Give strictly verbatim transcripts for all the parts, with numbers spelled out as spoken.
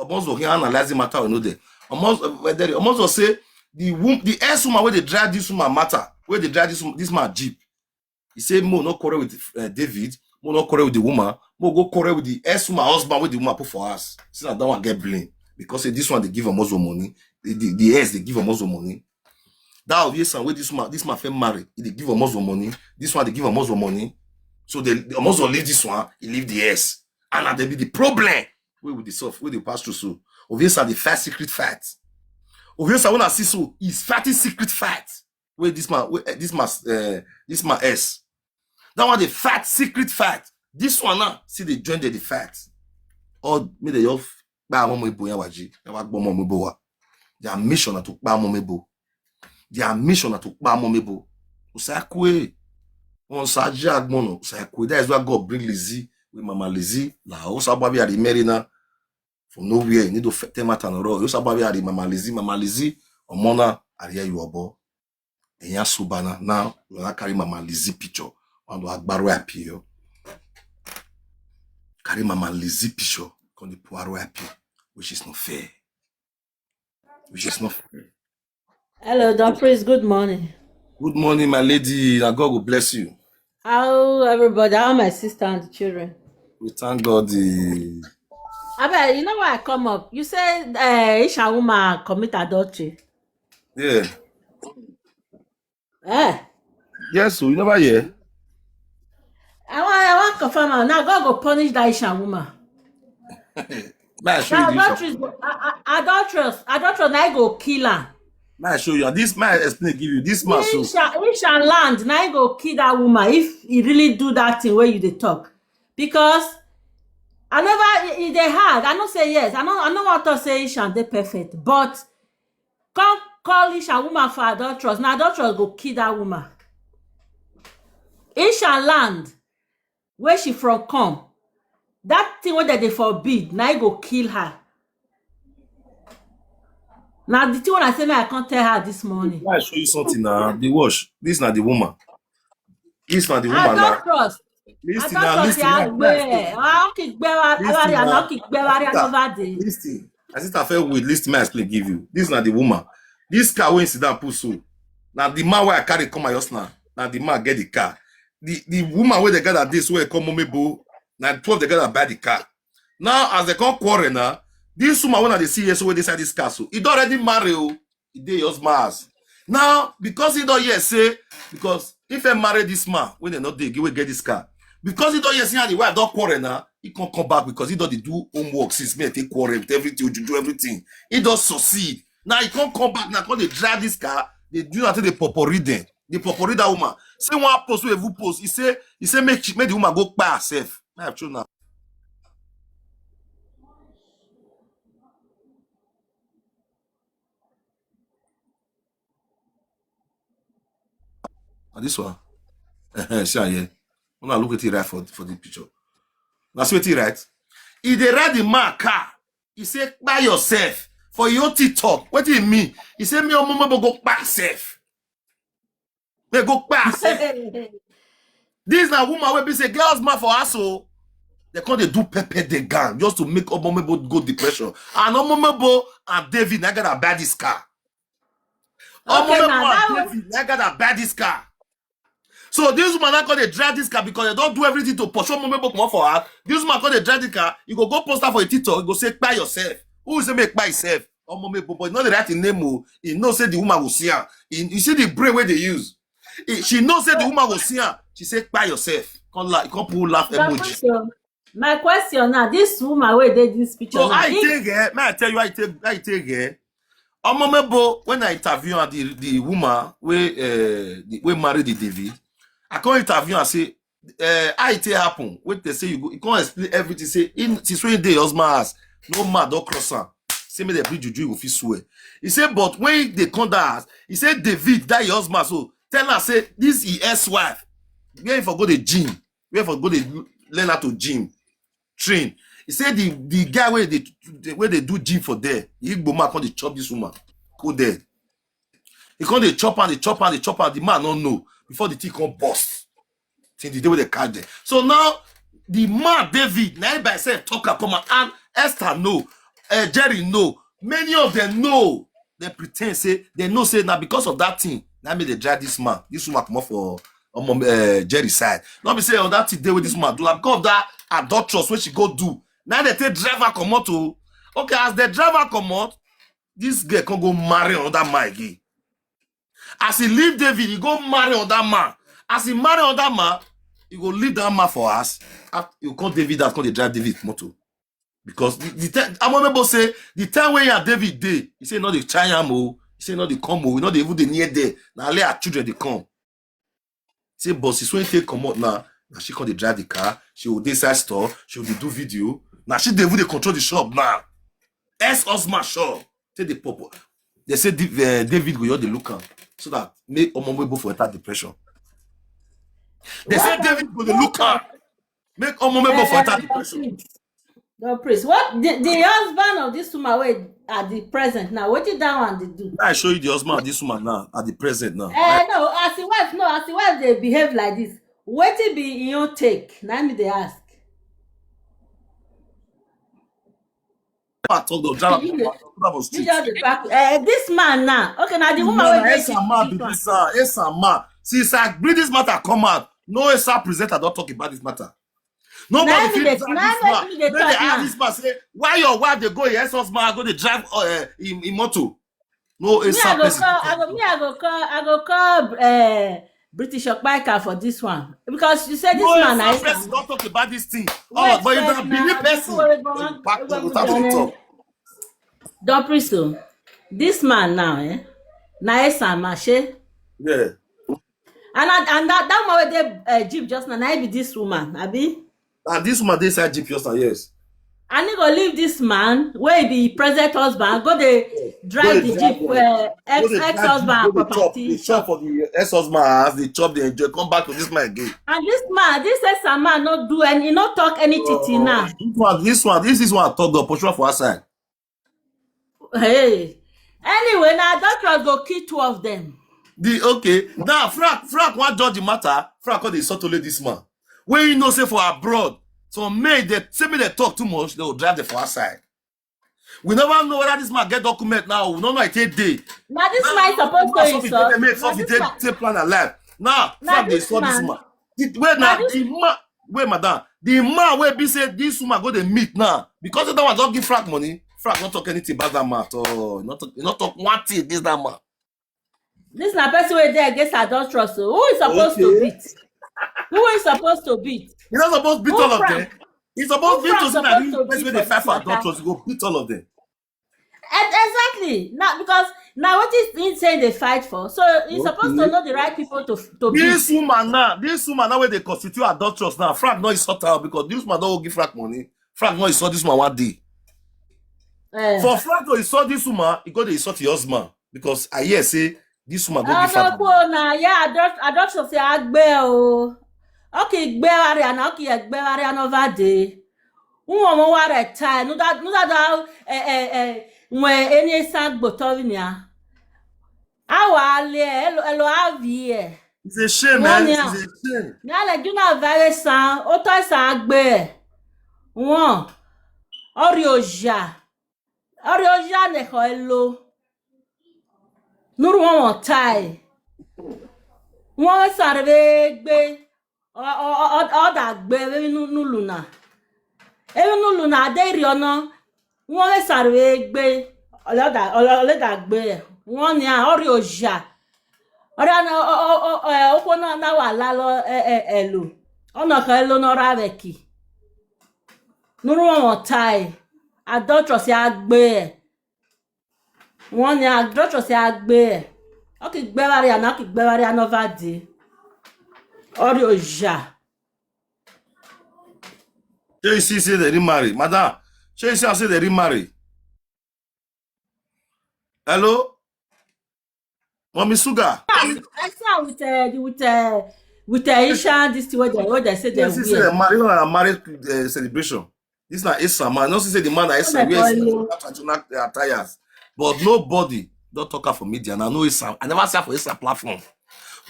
Omozo can analyze the matter, we know there. Omozo, uh, there, Omozo say the wom-, the ex woman wey dey drive this woman matter, wey dey drive this wom-, this man jeep. He say, "Mo no quarrel with, uh, David. Mo no quarrel with the woman. Mo go quarrel with the ex woman husband wey the woman put for house." Say na that one get blame because say this one dey give Omozo money. The, the, the ex dey give Omozo money. That Oviesan wey this man, this man fit marry, he dey give Omozo money. This one dey give Omozo money. So they, Omozo leave this one, he leave the ex. And na dey be the problem wey we dey solve, wey dey pass through so. Oviesan dey fight secret fight. Oviesan wey una see so, he's fighting secret fight. Wey this man, wey, eh, this man, eh, this man ex. That one dey fight secret fight. This one now, see, dey join the fight. All make they all kpa Omomebo yan waji. They wa gbo Omomebo wa. Their mission na to kpa Omomebo. Their mission na to kpa Omomebo. Usakwe. Once Aji Agbono, Usakwe. That is why God bring Lizzie with Mama Lizzie. La, Osa Babi are the marry now. From nowhere, you need to fe-, tell matter no raw. Osa Babi are the Mama Lizzie, Mama Lizzie. Omona, are you obo? Enya Subana. Now, we na carry Mama Lizzie picture. And we agbaro appeal. Carry Mama Lizzie picture. Come the poor appeal, which is not fair. Which is not fair. Hello, Don Priest. Good morning. Good morning, my lady. And God will bless you. How everybody? How my sister and the children? We thank God. The Abeg, you know why I come up? You say, uh, Isha woman commit adultery. Yeah. Eh? Yes, so you never hear? I want, I want confirm am. Now God go punish that Isha woman. May I show you the Isha? Adulteress, a-, a-, adulteress, adulteress, now go kill her. May I show you? This, may I explain, give you. This man so. Isha, Isha land, now go kill that woman if he really do that thing where you dey talk. Because I never, e, e dey hard. I no say yes. I no, I no want to say Isha dey perfect, but come call Isha woman for adulteress. Now adulteress go kill that woman. Isha land where she from come. That thing wey dem dey forbid, na e go kill her. Na the thing wey I say make I come tell her this morning. May I show you something now? The watch. This na the woman. This na the woman now. Adulteress. Listen now, listen now. Adulteress, yeah, where? Ah, okay, gbẹ wa, listen now. Okay, gbẹ wa, Asita, over there. Listen. Asita, fair wait. Listen, may I explain, give you. This na the woman. This car wey sit down put so. Now the man wey I carry come my house now. Now the man get the car. The, the woman wey dey gather this wey come Omomebo. Now twelve dey gather buy the car. Now as they come quarrel now, this woman wey I dey see here so wey dey inside this car so, he don already marry o. He dey your husband house. Now, because he don hear say, because if I marry this man, when they not dey, wey get this car, because he don hear say and the wife don quarrel now, he can't come back because he don dey do homework since me I take quarrel with everything, you do everything. He don succeed. Now he can't come back now, come dey drive this car, they do nothing, they popori them. They popori that woman. Say one post, we even post. He say, he say make she, make the woman go kpa herself. I have shown now. And this one. See am here. Una look at it right for, for the picture. That's what he write. He dey ride the man car. He say, "Kpa yourself." For your TikTok. What do you mean? He say, "Me Omomebo go kpa self." They go kpa self. This na woman wey be say girls man for us, so they come dey do pepper the gang just to make Omomebo go depression. And Omomebo and David na gotta buy this car. Okay, Omomebo now and that David na gotta buy this car. So this woman now come dey drive this car because they don't do everything to pursue Omomebo comot for her. This woman come dey drive the car. You go go post her for a TikTok. You go say, "Kpa yourself." Who say make kpa himself? Omomebo, but not the right name. Oh, he know say the woman will see her. He, you see the brain where they use. He, she know say the woman will see her. She say, "Kpa yourself." Come laugh, come put laugh emoji. My question now, this woman wey dey this picture. So now, I take her. May I tell you, I take, I take her. Omomebo, when I interview her, the, the woman wey, uh, the, wey married the David, I come interview her, say, uh, "How it take happen?" When they say you go, you come explain everything. Say, in, since when dey husband house, no man don cross am. Say make they bring juju, you go fit swear. He say, but when they come that house, he say David, that your husband, so tell her say this is ex-wife. Where for go the gym? Where for go dey learn how to gym, train? He say the, the guy where they, where they do gym for there, he go mark on the chop this woman. Go there. He come dey chop and dey chop and dey chop and the man no know before the thing come burst. Till the day wey they catch them. So now the man David, now he by himself talk and come out, and Esther know. uh, Jerry know. Many of them know. They pretend say they know say now because of that thing. Now me they drive this man, this woman come up for um, uh, Jerry side. Not be say oh that thing dey with this man do am because of that adulterous wey she go do. Now they take driver comot o. Okay, as the driver comot, this girl can go marry another man again. As he leave David, he go marry another man. As he marry another man, he go leave that man for us. After you come David house, come dey drive David motor. Because the, the time Amomebo say the time when you and David dey, he say no dey try am o. He say no dey come o. We no dey even dey near there. Na only our children dey come. Say but since when he take comot now, na she come dey drive the car. She go dey side store. She go dey do video. Na she dey even dey control the shop now. Ex husband sure. Take the pop. They say Dav- uh, David go just dey look am so that make Omomebo for enter depression. They say David go dey look am. Make Omomebo for enter depression. Don Prince, what the, the husband of this woman wey at the present now, wetin that one dey do? I show you the husband of this woman now at the present now. Eh, no, as the wife, no, as the wife dey behave like this, wetin be im own take? Na me dey ask. I talk the driver You for dey- driver for You street. just dey back. Eh, this man now, okay, now the woman Man, wey dey yes, man, be this, uh, yes, man. Since I bring this matter come out, no S R presenter don talk about this matter. Nobody Na me fit dey- drag na this me man. me dey Make talk they ask now. This man say, why your wife dey go your ex husband go dey drive uh, in, in motor? No Me, S R I go person. call, I go, me, I go call, I go call uh, British Okpaika for this one because you say this No man na S R his person son. don talk about this thing. Wait Oh, but you first don't now, believe person. before we go Then on, you pack we go you start to on. talk. Don Priso, this man now, eh? Na Esama, she. Yeah. And I, and that, that woman wey dey uh, jeep just now, na be this woman, abi? And this woman dey inside jeep just now, yes. And he go leave this man wey be present husband, go dey drive Go the dey drive jeep, the- uh, ex Go dey ex drive husband jeep, go dey chop, property. Dey chop for the ex husband house, dey chop, dey enjoy, come back to this man again. And this man, this Esama no do any, he no talk anything till now. This one, this one, this is one I talk the opportunity for outside. Hey. Anyway, now doctor go kill two of them. The okay now, Frank, Frank wan judge the matter. Frank come dey insult only this man. When you know say for abroad, some men they say me they talk too much, they will drive the for outside. We never know whether this man get document now. We don't know I take day. Now this man is supposed to insult. Make Na some this take man- take plan alive. Now Na Frank dey this insult this man- man. The, wait Na now this- the man, wait madam, the man wey be say this woman go dey meet now because that one don give Frank money. Frank no talk anything about that man at all. He no talk, he no talk one thing against that man. This na person wey dey against adulteress. So who is supposed to Okay. beat? Who is supposed to beat? He no suppose beat Who all of Frank? them. He suppose Who beat Frank those that supposed he to person beat wey dey for fight for this matter? Adulteress. He go beat all of them. Ex- Exactly. Now because now what is he saying they fight for? So he's supposed to Okay. Know the right people to to beat. This woman now, this woman now wey dey constitute adulteress now, Frank no insult her because this woman no go give Frank money. Frank no insult this woman one day. Eh. For Frank to insult this woman, he go dey insult your husband because I hear say this woman go give Frank money. Ọnọkwu na ya adult- adulteress ya agbe o. Ọ ka igbe warịa na ọ ka ya egbe warịa n'ova dị. Nwa ọmụ warịa taa, nụda nụda da eh eh eh nwe enye sa gbotovinia. Awa ali elo elo avie. It's a shame, One man. year. It's a shame. Ni ale juna vare sa oto sa agbe. Won. Ori oja. Ori oja ne ko elo. Nuru won won tai. Won we sare ve gbe. O o o o da gbe ve nu nu luna. Evi nu luna de ri ono. Won we sare ve gbe. Ole da ole da gbe. Won ni a ori oja. Ori ana o o o o eh, okwo na na wa la lo eh eh elo. Ono ka elo no ra ve ki. Nuru won won tai. Adulteress ya gbe. Won ni adulteress ya gbe. O ki gbe warịa na o ki gbe warịa n'ova dị. Ori oja. Shey you see say they remarry, madam? Shey you see say they remarry? Hello, Mommy Sugar. I saw with uh, the- with uh, with uh, Isha this thing where they where they say they Yes, you see wear. the marriage, na marriage uh, celebration. This na Esa man. No see say the man na Esa. Like Where is oil. Traditional attires? But nobody don't talk her for media. Now no Esa. I never see her for Esa platform.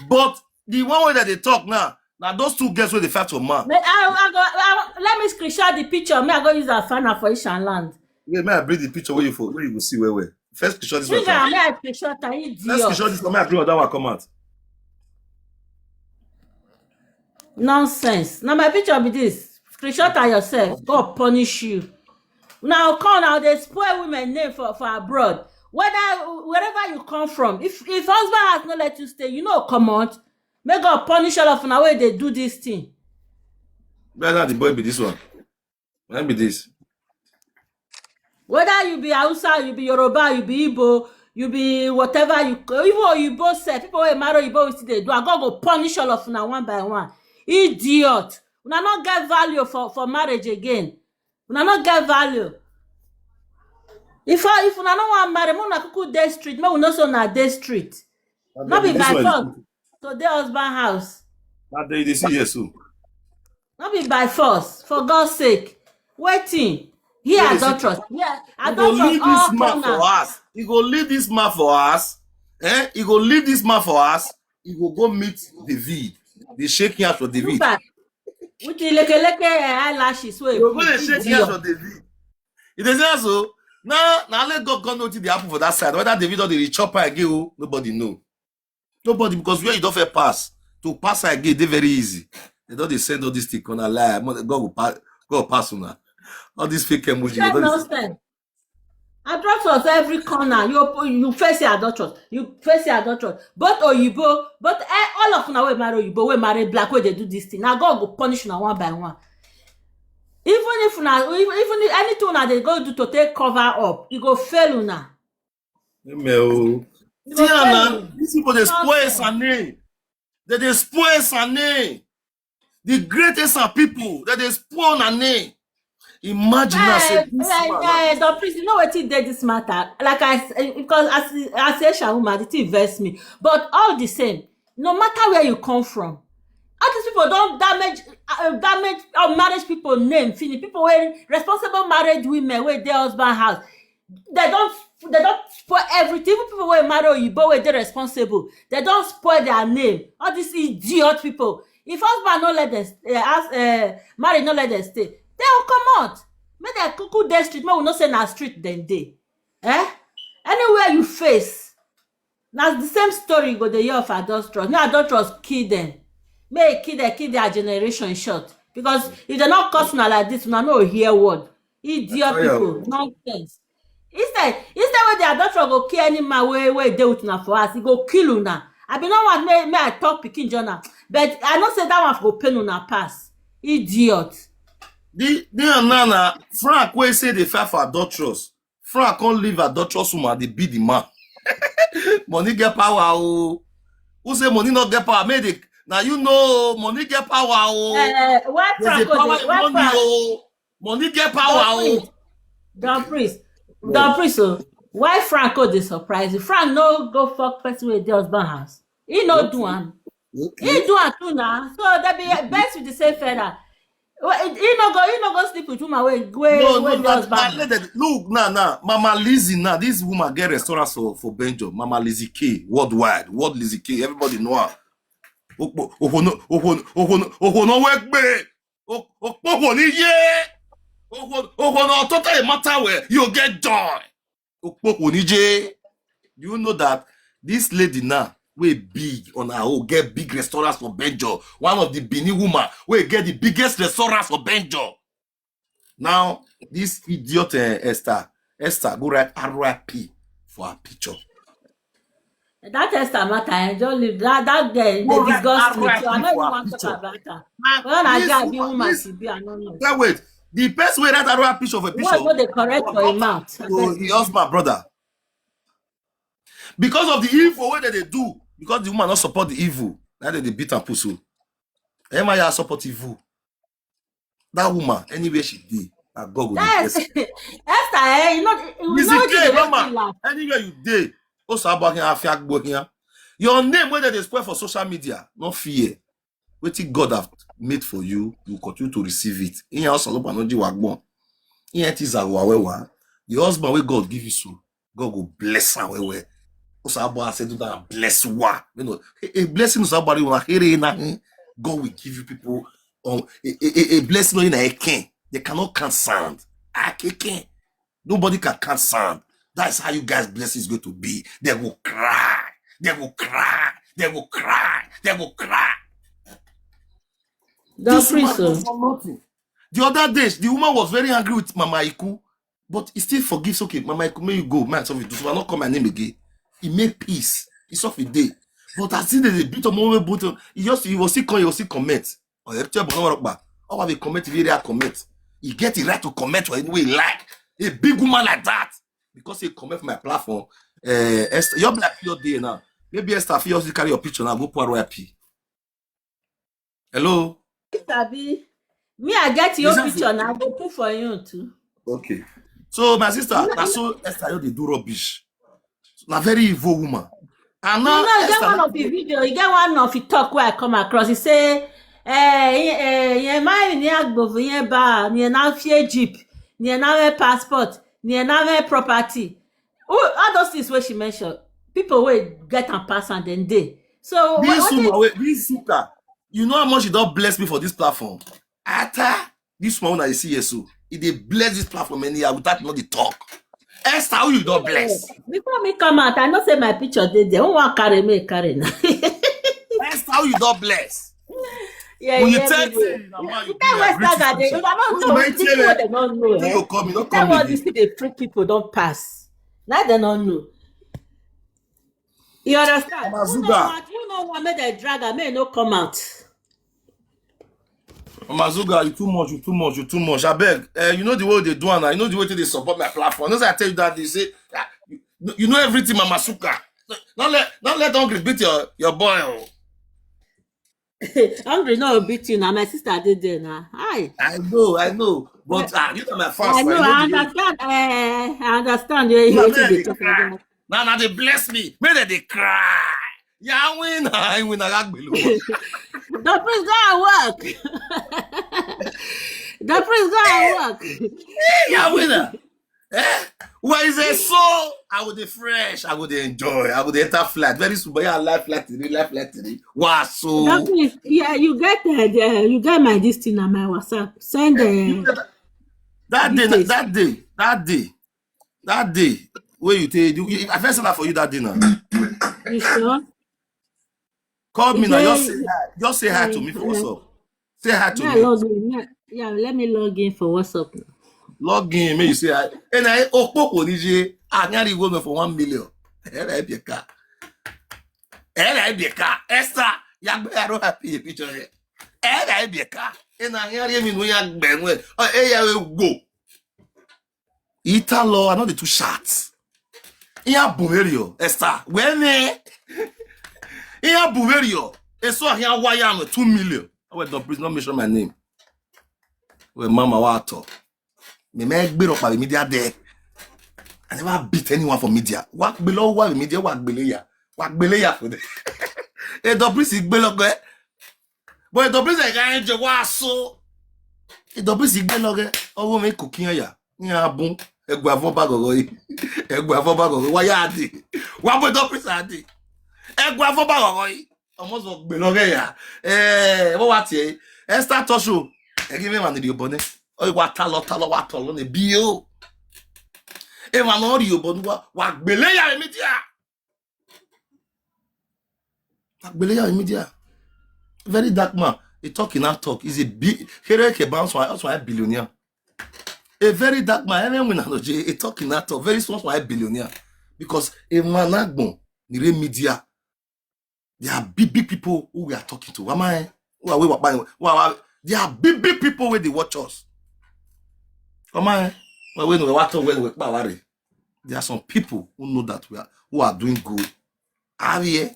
But the one way that they talk now, now those two girls where they fight for man. Me- I, I go, I, let me screenshot the picture. Me, I go use a fan for Ishan land. Wait, may I bring the picture where you for where you go see where where. First screenshot this one. Bring am, make I screenshot am, idiot. First screenshot this one. May I bring another one come out. Nonsense. Now my picture be this. Screenshot am yourself. God punish you. Now come now, they spoil women name for, for abroad. Whether wherever you come from, if if husband has not let you stay, you know, come out. May God punish all of una wey dey do this thing. Whether the boy be this one. When be this? Whether you be Hausa, you be Yoruba, you be Igbo, you be whatever, you even Oyibo sef, people wey marry Oyibo, we still dey do. I God go punish all of una one by one. Idiot. Una no get value for, for marriage again. Una no get value. If I, if una no wan marry, make una kuku dey street, make we know say una dey street. No be by force to dey husband house. Now they, they see yes so. No be by force, for God's sake. Waiting. Here, Yes. adulterous. Yeah, He go adulterous leave all this man corner. for us. He go leave this man for us. Eh? He go leave this man for us. He go go meet David. They shake hands for David. Look at with the leke leke, eh, eyelashes wey He go put, go dey put shake the hands up. for David. It is so. Now, now let God come notice the apple for that side. Whether David or the chopper again, oh, nobody know. Nobody, because where you don't fair pass to pass again, they very easy. They don't they send all this thing on a lie. Mo- God will pass. God will pass on. All these fake emoji. That They don't nonsense. Adulterous every corner. You you face your adulterous. You face your adulterous. But Oyibo, but eh, all of una wey marry Oyibo, wey marry black, wey dey do this thing. Now God go punish una one by one. Even if una, even, even if anything una dey go do to take cover up, e go fail una. Amen, oh. E go See, fail Anna, una. these people they spoil Nonsense. her name. They they spoil her name. The greatest of people that they spoil her name. Imagine now, say Eh, this eh, man. eh, Don Prince, you know wetin dey this matter? Like I s- eh, because as as Asian woman, the thing vex me. But all the same, no matter where you come from, all these people don damage, uh, damage or marriage people name finish. People wey responsible married women wey dey husband house, they don they don spoil everything. Even people wey marry Oyibo wey dey responsible, they don spoil their name. All these idiot people. If husband no let them, uh, ask, uh, marry no let them stay, they will come out. Make dem kuku dey street. Make we know say na street dem dey. Eh? Anywhere you face, na the same story you go dey hear of adulterers. Make adulterers kill them. Make e kill them, kill their generation short. Because if they not curse una like this, una no hear word. Idiot Fire. People, nonsense. Instead, instead wey the adulterer go kill any man wey wey dey with una for house, e go kill una. I be no want make make I talk pikin join am, but I know say that one go pain una pass. Idiot. The the Anna, Frank wey say they fight for adulterers. Frank can't leave adulterous woman. They beat the man. Money get power, oh. Who say money not get power? Make they now you know money get power, oh. Eh, why There's a Franco power dey in why money, Frank oh. Money get power, Don oh. Prince, Don Prince, Don Prince, oh, why Franco dey surprise you? Frank no go fuck person wey dey husband house. He no do am. He Okay. Do am too now. So they be best with the same feather. Well, he he no go, he no go sleep with woman wey wey No, wey no, dey that, that husband. Let them, look now, now, Mama Lizzie now. This woman get restaurants for for Benjo. Mama Lizzie K worldwide, World Lizzie K. Everybody know her. Okpo- Ohono Ohono Ohono Ohono Wegbe. Okpoko ni ye. Ohono Ototo matter where you get joy. Okpoko ni je. Do you know that this lady now wey big on her own get big restaurants for Benjo? One of the Benin woman wey get the biggest restaurants for Benjo. Now this idiot, uh, Esther, Esther go write R I P for her picture. That Esther matter, I just leave that that girl. Go They write disgust me. So I R I P no even for her want to picture. talk about her. Ah, Whether na this girl be woman, woman, this she be, I no know. Wait, wait. The person wey write R I P picture of a Word picture no dey correct was for im not mouth. to his husband brother. Because of the evil wey they dey do, because the woman not support the evil, now they dey beat and pursue. Emma, you support evil. That woman, anywhere she dey, na God go dey Yes, bless. Esther, eh, you know, you Lizzie know wetin K, dey make mama, me laugh. Anywhere you dey, also about here, afia gbo here. Your name wey they dey spoil for social media, no fear. Wetin God have made for you, you continue to receive it. Ihe ọsọ ló pa no ji wa gbọn. Ihe ti za wa we wa. The husband wey God give you so, God go bless am well well. Also about say do that bless wa. You know, a, a blessing is about you na here na him. God will give you people, um, a, a, a, a blessing in a king. They cannot count sound. Akeke. Nobody can count sand. That's how you guys' blessing is going to be. They will cry. They will cry. They will cry. They will cry. This woman does not nothing. The other day, the woman was very angry with Mama Iku, but he still forgives. Okay, Mama Iku, may you go. Man, so do so. I not call my name again. He made peace. He solved the day. But I see that they beat him over, but he just, he was still call, he was still comment. Or you tell Bono Rockba, how have a comment if you dare comment? He get the right to comment for any way he like. A big woman like that, because he comment for my platform. Uh, Esther, you're black your day now. Maybe Esther, if you also carry your picture now, go pour R I P. Hello? Sabi, me, I get your picture now. I go put for you too. Okay. So, my sister, that's so Esther, you dey do rubbish. Na very evil woman. And now, you know, you get one of the video, you get one of the talk where I come across. He say, eh, eh, eh, my ni agbovu, ni ba, ni na fie jeep, ni na passport, ni na property. All those things where she mentioned, people will get and pass and then they. So this woman, this suka, you know how much you don't bless me for this platform. Ata, this one I see here so, it dey bless this platform anyhow without not the talk. Esther, who you don't bless? Before me come out, I know say my picture dey there. Who want carry me, carry now? Esther, who you don't bless? Yeah, when you tell me, you tell West Saga, they don't know. They don't know. You call me, don't call me. This is the freak people don't pass. Now they don't know. You understand? Amazuga. You know what made the drag and may no come out. Amazuga, you too much, you too much, you too much. I beg. Uh, you know the way they do, and you know the way they support my platform. As I tell you that, they say, ah, you, you know everything, Mama Suka. Don't let, don't let Hungry beat your, your boy. Oh. Hungry no beat you now. My sister did there now. Hi. I know, I know. But uh, you know my fans. I know, I understand. Uh, I understand. You, you, you, you, Now, now they bless me. May they, they cry. Yeah, I win. I win. I got below. The priest go and work. The priest go and work. Yeah, I win. Eh? Where is it so? I would be fresh. I would enjoy. I would enter flight. Very soon, but yeah, life flight today, life flight today. Wow, so. Yeah, you get uh, the, you get my this thing on my WhatsApp. Send the. That day, that day, that day. That day, where you take, you, you, I first said that for you that day now. You sure? Call me now. Just say hi. Just say hi to me for WhatsApp. Say hi to me. Yeah, let me log in for WhatsApp. Log in, may you say hi. And I okpoko D J, I can't go for one million. Ela ebeka. Ela ebeka. Esther, ya gbe aro happy picture here. Ela ebeka. And I hear me no ya gbe nwe. Oh, eh, ya we go. Italo, I know the two shots. Iya Bumerio, Esther. When eh? Iya Bumerio. Eso here wire am two million. Oh, wait, don't, please not mention my name. Well, Mama Wato. Me me gbero pa media there. I never beat anyone for media. Wa gbelo wa media wa gbeleya. Wa gbeleya for there. E do please gbelo go. But e do please e ga enjoy wa so. E do please gbelo go. Owo me cooking ya. Ni abun. Egwa fo ba gogo yi. Egwa fo ba gogo. Wa ya di. Wa bo do please adi. Egwa fo ba gogo yi. Almost go gbelo go ya. Eh, what what ye? Esther Tosho. E give me man di obone. Oh, wa talo talo wa talo ne bio. E man no ri obonu wa, wa gbele ya media. Wa gbele ya media. Very dark man. He talk, he not talk. He's a big, here ke bounce one, also a billionaire. A very dark man. Even when I know J, he talk, he not talk. Very small, a billionaire. Because a man not born, ni re media. There are big, big people who we are talking to. Am I? Who are we? Who are, who are, there are big, big people where they watch us. Am I? Well, when we watch, when we, there are some people who know that we are, who are doing good. Are we?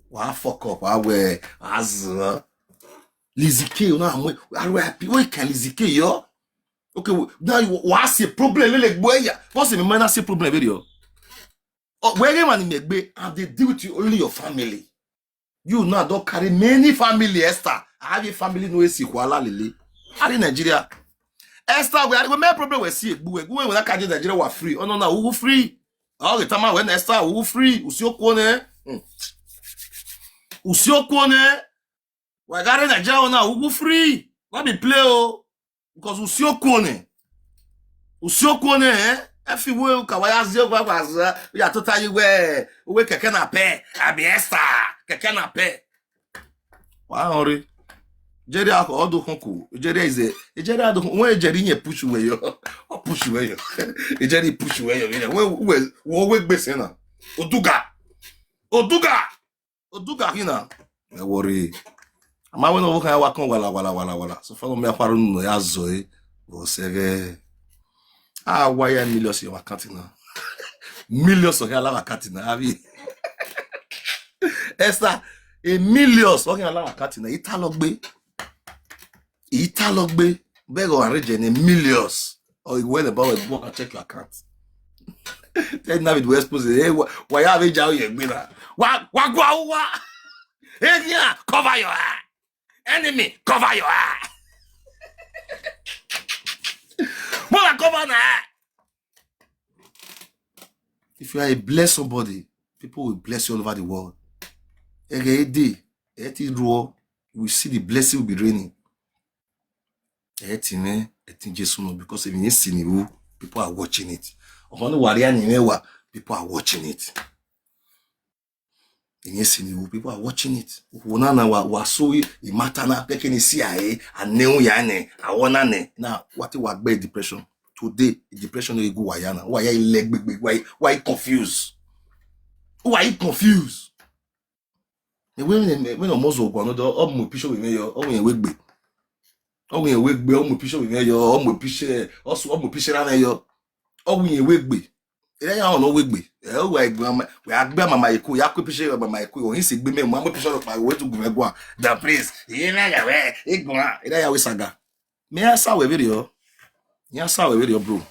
Wa fuck up. Are we? As uh, Lizzie K, you know, I'm, are we happy? Where can Lizzie K, yo? Okay, now you wa see problem. Lele, boy, yeah. What's the man? I see problem, video. Oh, where man in Megbe, and they deal with you, only your family. You now don't carry many family, Esther. I have a family no esi kwala lele. Are in Nigeria. Esther, we are, we make problem we see. We we we not carry Nigeria, we are free. Oh no, no, we free. All the time when Esther, we free. Usiokone. Hmm. Usiokone. We carry Nigeria now, we free. Not be play, oh. Because Usiokone. Usiokone, eh? Everywhere ka waya zio gwa gwa za. Ya tota yi we. We keke na pe. Abi Esther. Keke na pe. Wa hori. Jerry ako odu hunku. Jerry is a. Jerry adu hun. When Jerry nye push away yo. O push away yo. Jerry push away yo. You know, when we we we gbese na. Oduga. Oduga. Oduga hina. E worry. Ama when owo kan wa kan wala wala wala wala. So follow me akwaru no ya zo e. Go sege. Ah, why a millions in your account now? Millions of your account now. Abi. Esther, a millions of your account now. Ita lo gbe. Ita lo gbe. Beg or arrange any millions. Or you well about it, go and check your account. Then now it will expose it. Hey, why, why have a jail you gbe na? Wa wa gwa wa. Hey, yeah, cover your eye. Enemy, cover your eye. Mother, cover na eye. If you are a blessed somebody, people will bless you all over the world. Ege ede, eti ruo, you will see the blessing will be raining. Eti me, eti Jesu no, because if you see ni wu, people are watching it. Omo ni wari ani me wa, people are watching it. If you see ni wu, people are watching it. Wo na na wa wa so i mata na peke ni C I A, aneu ya ne, awona ne. Na what wa gbe depression. Today, depression no go wa ya na. Wa ya ile gbegbe, wa wa confused. Wa confused. E when when almost go no do o mo picture we me yo, o we we gbe. O we we gbe, o mo picture we me yo, o mo picture, o so o mo picture na me yo. O we we gbe. E ya o no we gbe. E o wa gbe ma, we agbe mama iku, ya ko picture mama iku, o hin si gbe me, mo mo picture pa we to gbe gwa. Da please. E na ya we, e gwa. E ya we saga. Me asa we video. Ya sa we video, bro.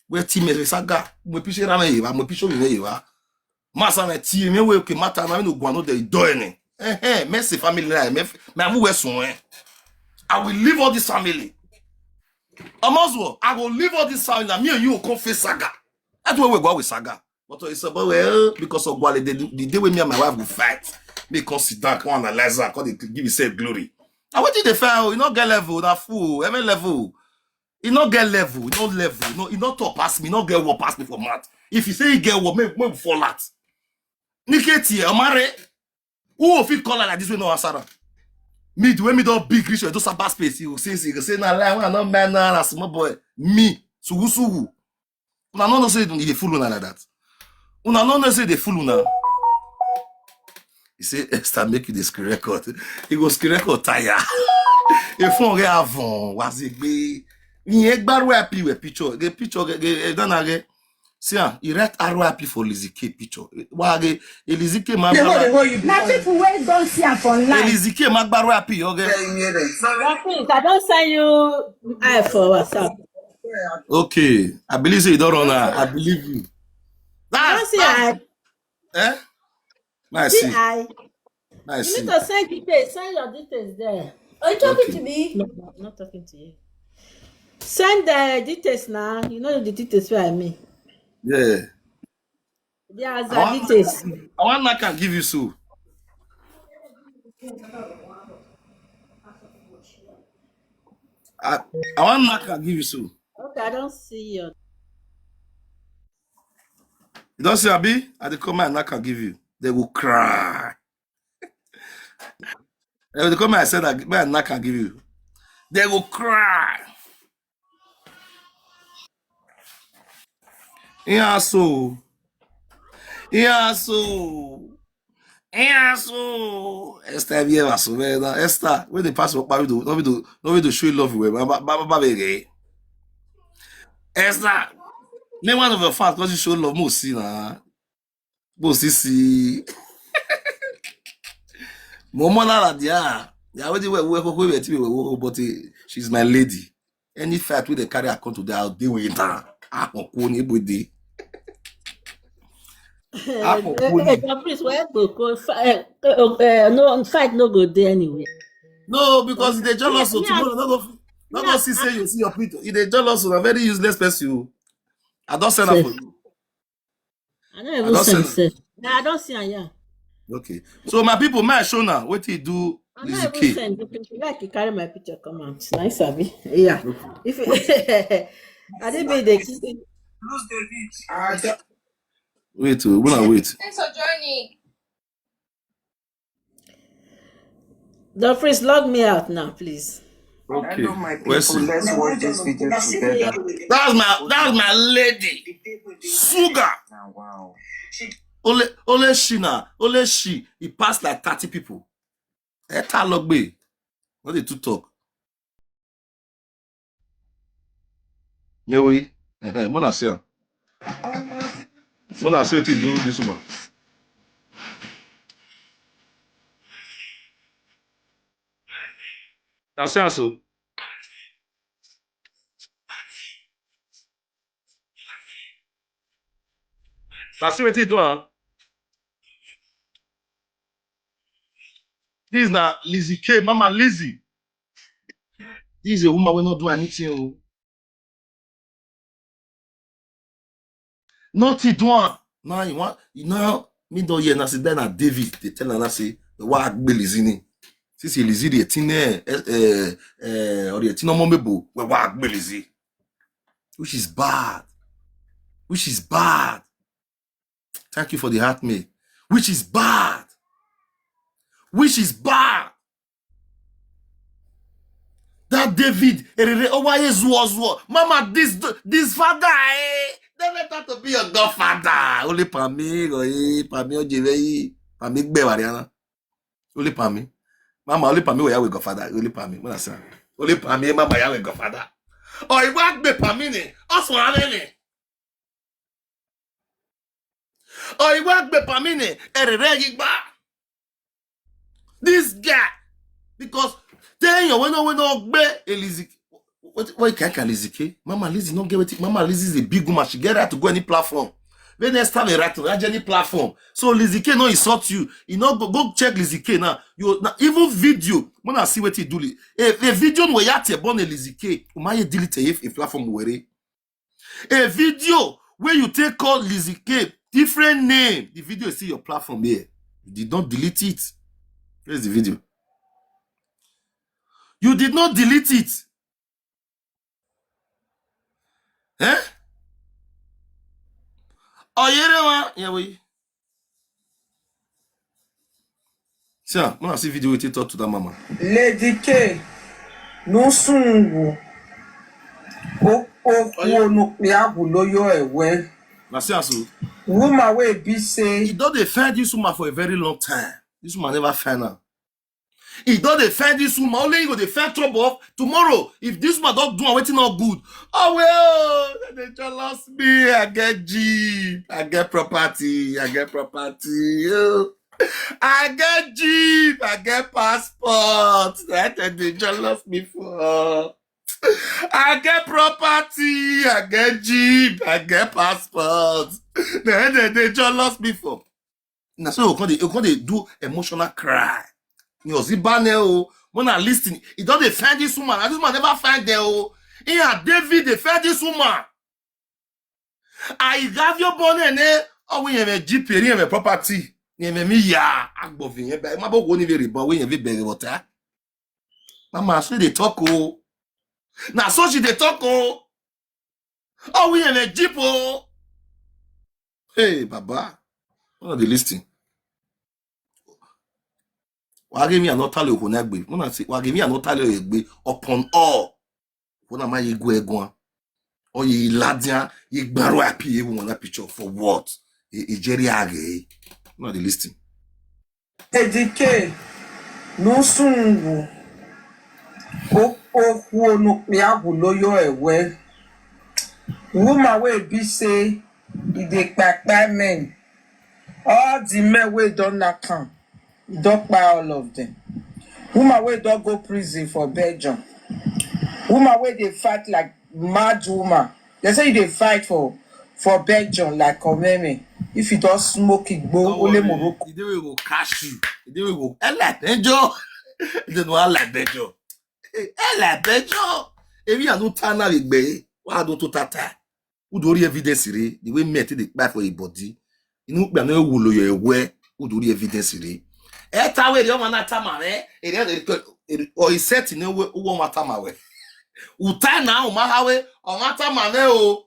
We ti me saga, mo picture na me wa, mo picture me wa. Masa me ti me we ke mata na me no gwa no de do ene. Eh eh, me se family na me me amu we sun eh. I will leave all this family. Omozuo, I will leave all this family. Na me and you go come face saga. That's why we go with saga. But it's about well because of Gwale, the, the day when me and my wife go fight, me come sit down, come analyze her, come dey give himself glory. Na wetin dey fair o, e no get level, na fool, every level. E no get level, e no level, no, e no top pass me, e no get work pass me for mouth. If you say e get work, make make we fall out. Niketi, Omare, who fit call her like this wey no answer am? Me, the way me don big reach, e don sabi space, you go say, you go say na lie, when I no man na small boy. Me, sugu sugu. Una no know say e dey fool una like that. Una no know say e dey fool una. He say, Esther, make you dey screen record. He go screen record tire. E phone get avon, was e gbe. Iye gbaru api we picture. Ge picture ge ge dana ge. See am, he write R I P for Lizzie K picture. Wa ge Lizzie K ma gbaru. Na people wey don see am for life. Lizzie K ma gbaru api oge. Please, I don send you I for WhatsApp. Okay, I believe say you don run am. I believe you. That's, that's, eh? Nice. See, I. Nice. You need to send details. Send your details there. Are you talking to me? No, no, I'm not talking to you. Send the details now. You know the details where I mean. Yeah. There's the details. I want I can give you so. I, I want I can give you so. Okay, I don't see your. You don't see Abi? I dey come and I can give you. They will cry. They will come and I said that man I can give you. They will cry. Yeah, so. Yeah, so. Yeah, so. Esther, have you ever so man? Esther, when they pass up, no be to no be to show love with Baba Baba. Esther, me one of your fans because you show love more see na. Bó sì sí. Mo mọ lára dia. Ya wetin we we ko we ti we we but eh, she's my lady. Any fight wey dey carry her come today, I'll deal with her. Ah, ko ni bo dey. Ah, ko ni. Please, where go go? No fight, no go there anyway. No, because they jealous so tomorrow no go no go see say you see your people. If they jealous, so a very useless person. I don't send her for you. I don't even send sef. Nah, I don't see am, yeah. Okay. So my people, may I show now what he do. I don't even send. If you like, you carry my picture, come out. Nice, Abi. Yeah. If I didn't be the Wait, oh, una wait. Thanks for joining. The priest, log me out now, please. Okay. Hello, my people. Let's watch this video together. That's my that's my lady. Sugar. Now, wow. Only only she na only she. He passed like thirty people. Eta logbe. What dey too talk? Yewe. Ehe, mona see am. Mona see wetin do this woman. Na see am so. Na see wetin do am. This na Lizzie K, Mama Lizzie. This is a woman wey no do anything o. Nothing do am. Now you want you now me don hear now say then na David dey tell am now say the wa gbe Lizzie ni. Since Lizzie dey tin eh eh eh or the tin omo mebo we wa gbe Lizzie. Which is bad. Which is bad. Thank you for the heart me. Which is bad. Which is bad. That David erere owaye zuo zuo. Mama, this this father eh. Don't let that to be your godfather. Only Pami, eh, Pami Ojevei, Pami Gbewariana. Only Pami. Mama, only Pami we godfather. Only Pami. What I say? Only Pami, Mama, ya we godfather. Oh, he want be Pami ni. Also, I mean. Oyibo agbe Pami ni erere yigba. This guy, because tell you when when no gbe Elizike. What what can can Elizike? Mama Lizzie no get wetin. Mama Lizzie is a big woman. She get right to go any platform. When next time you write to any platform. So Lizzie K no insult you. You no go, go check Lizzie K now. You now even video. When I see what he do, a, a video no ya te born Lizzie K. Umaye delete a, a platform were. A video where you take call Lizzie K, different name. The video is still your platform here. You did not delete it. Where's the video? You did not delete it. Eh? Oyerewa, yeah, we. See, ah, when I see video, we take talk to that mama. Lady K, no soon wo. O o wo no pe agu lo yo ewe. Na see as o. Woman wey be say He don dey find this woman for a very long time. This woman never find her. He don dey find this woman. Only he go dey find trouble. Tomorrow, if this woman don do am wetin no good, oh well, they jealous me. I get jeep, I get property, I get property. Oh. I get jeep, I get passport. That they jealous me for. I get property, I get jeep, I get passport. Then they, they jealous me for. Na so you come dey, you come dey do emotional cry. You see, Bane o, when I listen, he don dey find this woman, and this woman never find there o. He and David dey find this woman. I have your born ne. Oh, we have a jeep, we have a property. Ni me mi ya agbovi yen be ma bo wo ni very bon we yen be be water. Mama, so they talk o. Na so she dey talk o. Oh, we have a jeep o. Hey, Baba. What are they listening? Wa give me another tally of Honagbe. When I say, wa give me another tally of Egbe upon all. When am I go egwan? Or ye ladian, ye gbaro api, ye one picture for what? A Jerry Age. What are they listening? Edike, no soon wo. O o wo no pe agu lo yo ewe. Woman wey be say e dey kpai kpai men. All the men wey don knack am, e don kpai all of them. Woman wey don go prison for Belgium. Woman wey dey fight like mad woman. They say you dey fight for for Belgium like Omeme. If you don smoke igbo, only Morocco. The day we go catch you. The day we go. Ela Benjo. They know I like Benjo. Ela Benjo. If you are no tana igbe, why don't to tata? Who do the evidence re? The way me take the kpai for a body. You know, we are not wulo your way. Who do the evidence re? E ta we the one na tama re. E re or he set in a way who want tama we. Utai na o ma ha we o ma tama re o.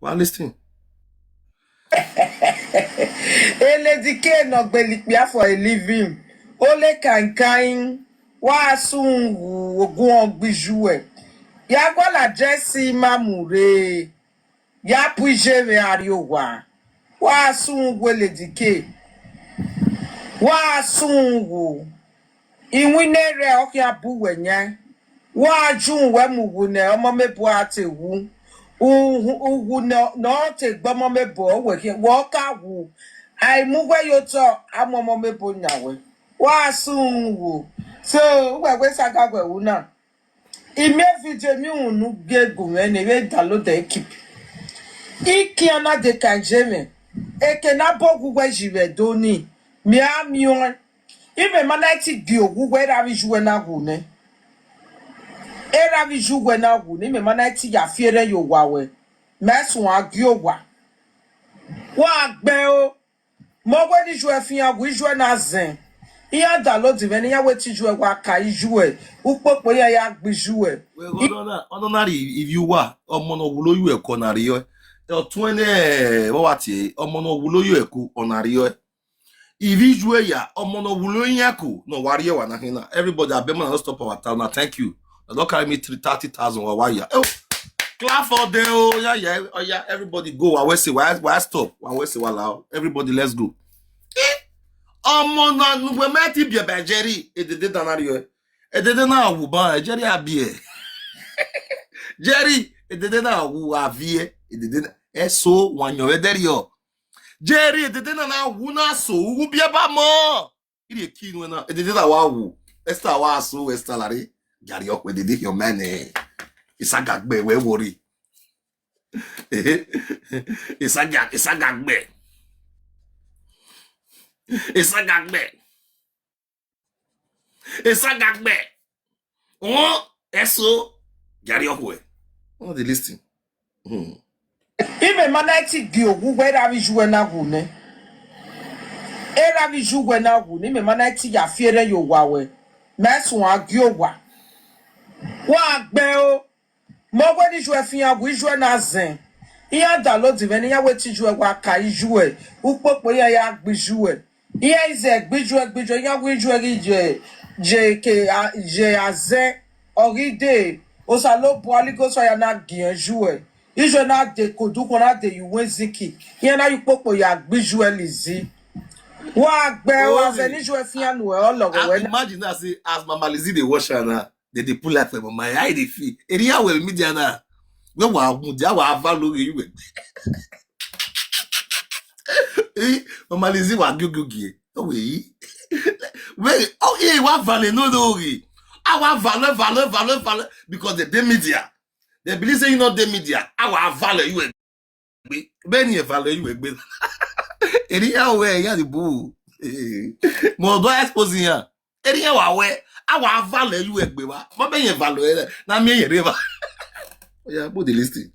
Well, listen. Eledike no gbelikpia for a living. Ole kankan. Wa sun wu ogun ogbiju e. Ya gwala Jesse mamure. Ya puje ve ariowa. Wa sun wu Eledike. Wa sun wu. Iwin ne re okia bu we nya. Wa jun we mu wu ne omo me bu ate wu. Uhu uwu no no te gbomo me bo we ke wo ka wu. Ai mu we yo to amo mo me bo nya we. Wa sun wu. So we we saga we wu na. Ime video mi unu ge gu me ne we download e keep. Iki ana de kanjeme. Eke na bo gu we ji we do ni. Mi a mi on. Ime mana ti di ogu we ra vi ju we na gu ne. Era vi ju we na gu ne. Ime mana ti ya fiere yo wa we. Mesu a gi o wa. Wa gbe o. Mo we ni ju e fi ya gu ju e na zen. Iya download ve ni ya we ti ju e wa ka ju e. Upopo ya ya gbi ju e. Well, ordinary, ordinary, if you were, ọmọ náà wúlò yóò ẹ̀kọ́ náà rí ọ́. Ọ̀tún ẹ̀ náà, wọ́n wá tiẹ̀, ọmọ náà wúlò yóò ẹ̀kọ́ ọ̀nà rí ọ́. If you were ya, ọmọ náà wúlò yẹn kò, no, wá rí ẹ̀ wà náà hínà. Everybody, I beg, man, don't stop our town now. Thank you. They don't carry me three thirty thousand or why ya. Oh, clap for them. Oh, yeah, yeah, oh, yeah. Everybody go. Why we say, why, why stop? Why we say, why loud? Everybody, let's go. Eh? Ọmọ náà, we might be a Jerry. It did that. Edede na awu ba, Jerry abie. Jerry, edede na awu avie. Edede na eso wanyo ederi o. Jerry, edede na na awu na so ugu bie ba mo. Iri eki nu na edede na wa awu. Esther wa so, Esther lari. Jerry o, edede yo mene. Isagagbe we worry. Isaga, isagagbe. Isagagbe. Isagagbe. Oh, eso. Jerry o we. Oh, they listen. Hmm. Ime mana ti di ogu we ra vi ju e na gu ne. Era vi ju we na gu ne. Ime mana ti ya fiere yo wa we. Mesu a gi o wa. Wa gbe o. Mo we ni ju e fi ya gu ju e na zen. Iya download ve ni ya we ti ju e wa ka ju e. Upopo ya ya gbi ju e. Iya ize gbi ju e gbi ju e ya wi ju e ri je je ke a je aze. Oride. Osa lo bu aligo so ya na gian ju e. Ijo na de kodu ko na de yu we ziki. Iya na yu popo ya gbi ju e lizi. Wa gbe o aze ni ju e fi ya nu e ologo we na. Imagine that, say, as Mama Lizzie dey watch her now, they dey pull like for my eye, they feel. Area well media now. When wa mu dia wa ava lori you we. Eh, Mama Lizzie wa gugugi. Oh we. Wait, oh yeah, wa vale no lori. Awa vale, vale, vale, vale, because they dey media. They believe say you not dey media. Awa vale you we. Be ni vale you we. Area we ya the boo. Mo do expose ya. Area wa we. Awa vale you we wa. Mo be ye vale na me ye reva. Oh yeah, but they listen.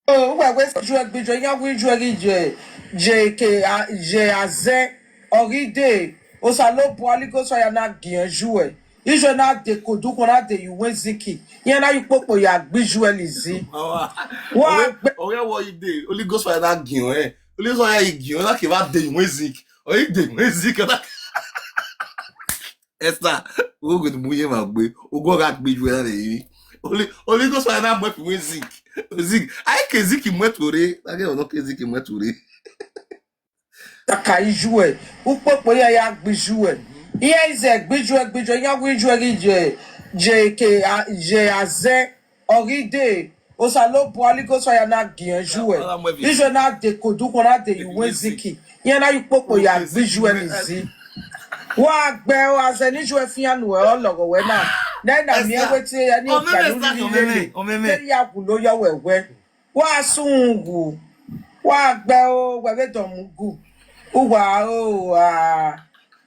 Oh, we we ju e gbi ju e ya wi ju e ri je je ke a je aze. Oride. Osa lo bu aligo so ya na gian ju e. Ijo na de kodu ko na de yu we ziki. Iya na yu popo ya gbi ju e lizi. Wa gbe. Oya wo ide. Holy Ghost fire na gian e. Holy Ghost fire gian na ke ba de yu we ziki. O ide we ziki na. Esther, o go mu ye ma gbe. O go ga gbi ju e na de yi. Holy Holy Ghost fire na mo fi we ziki. Ziki. Ai ke ziki mo tore. Na ke o no ke ziki mo tore. Taka ijue. Ukpokpo ya ya gbijue. Iya ize gbijue gbijue ya gbijue gije. Je ke a- je aze. Oride. Osa lo bu aligo so ya na gienjue. Ijue na de kodu ko na de yuwe ziki. Iya na ukpokpo ya gbijue lizi. Wa gbe o aze ni jue fianu e ologo we na. Na na mi ewe ti ya ni o kalu ni lele. Teri ya gulo yo wewe. Wa sungu. Wa gbe o wewe domugu. Uwa o a.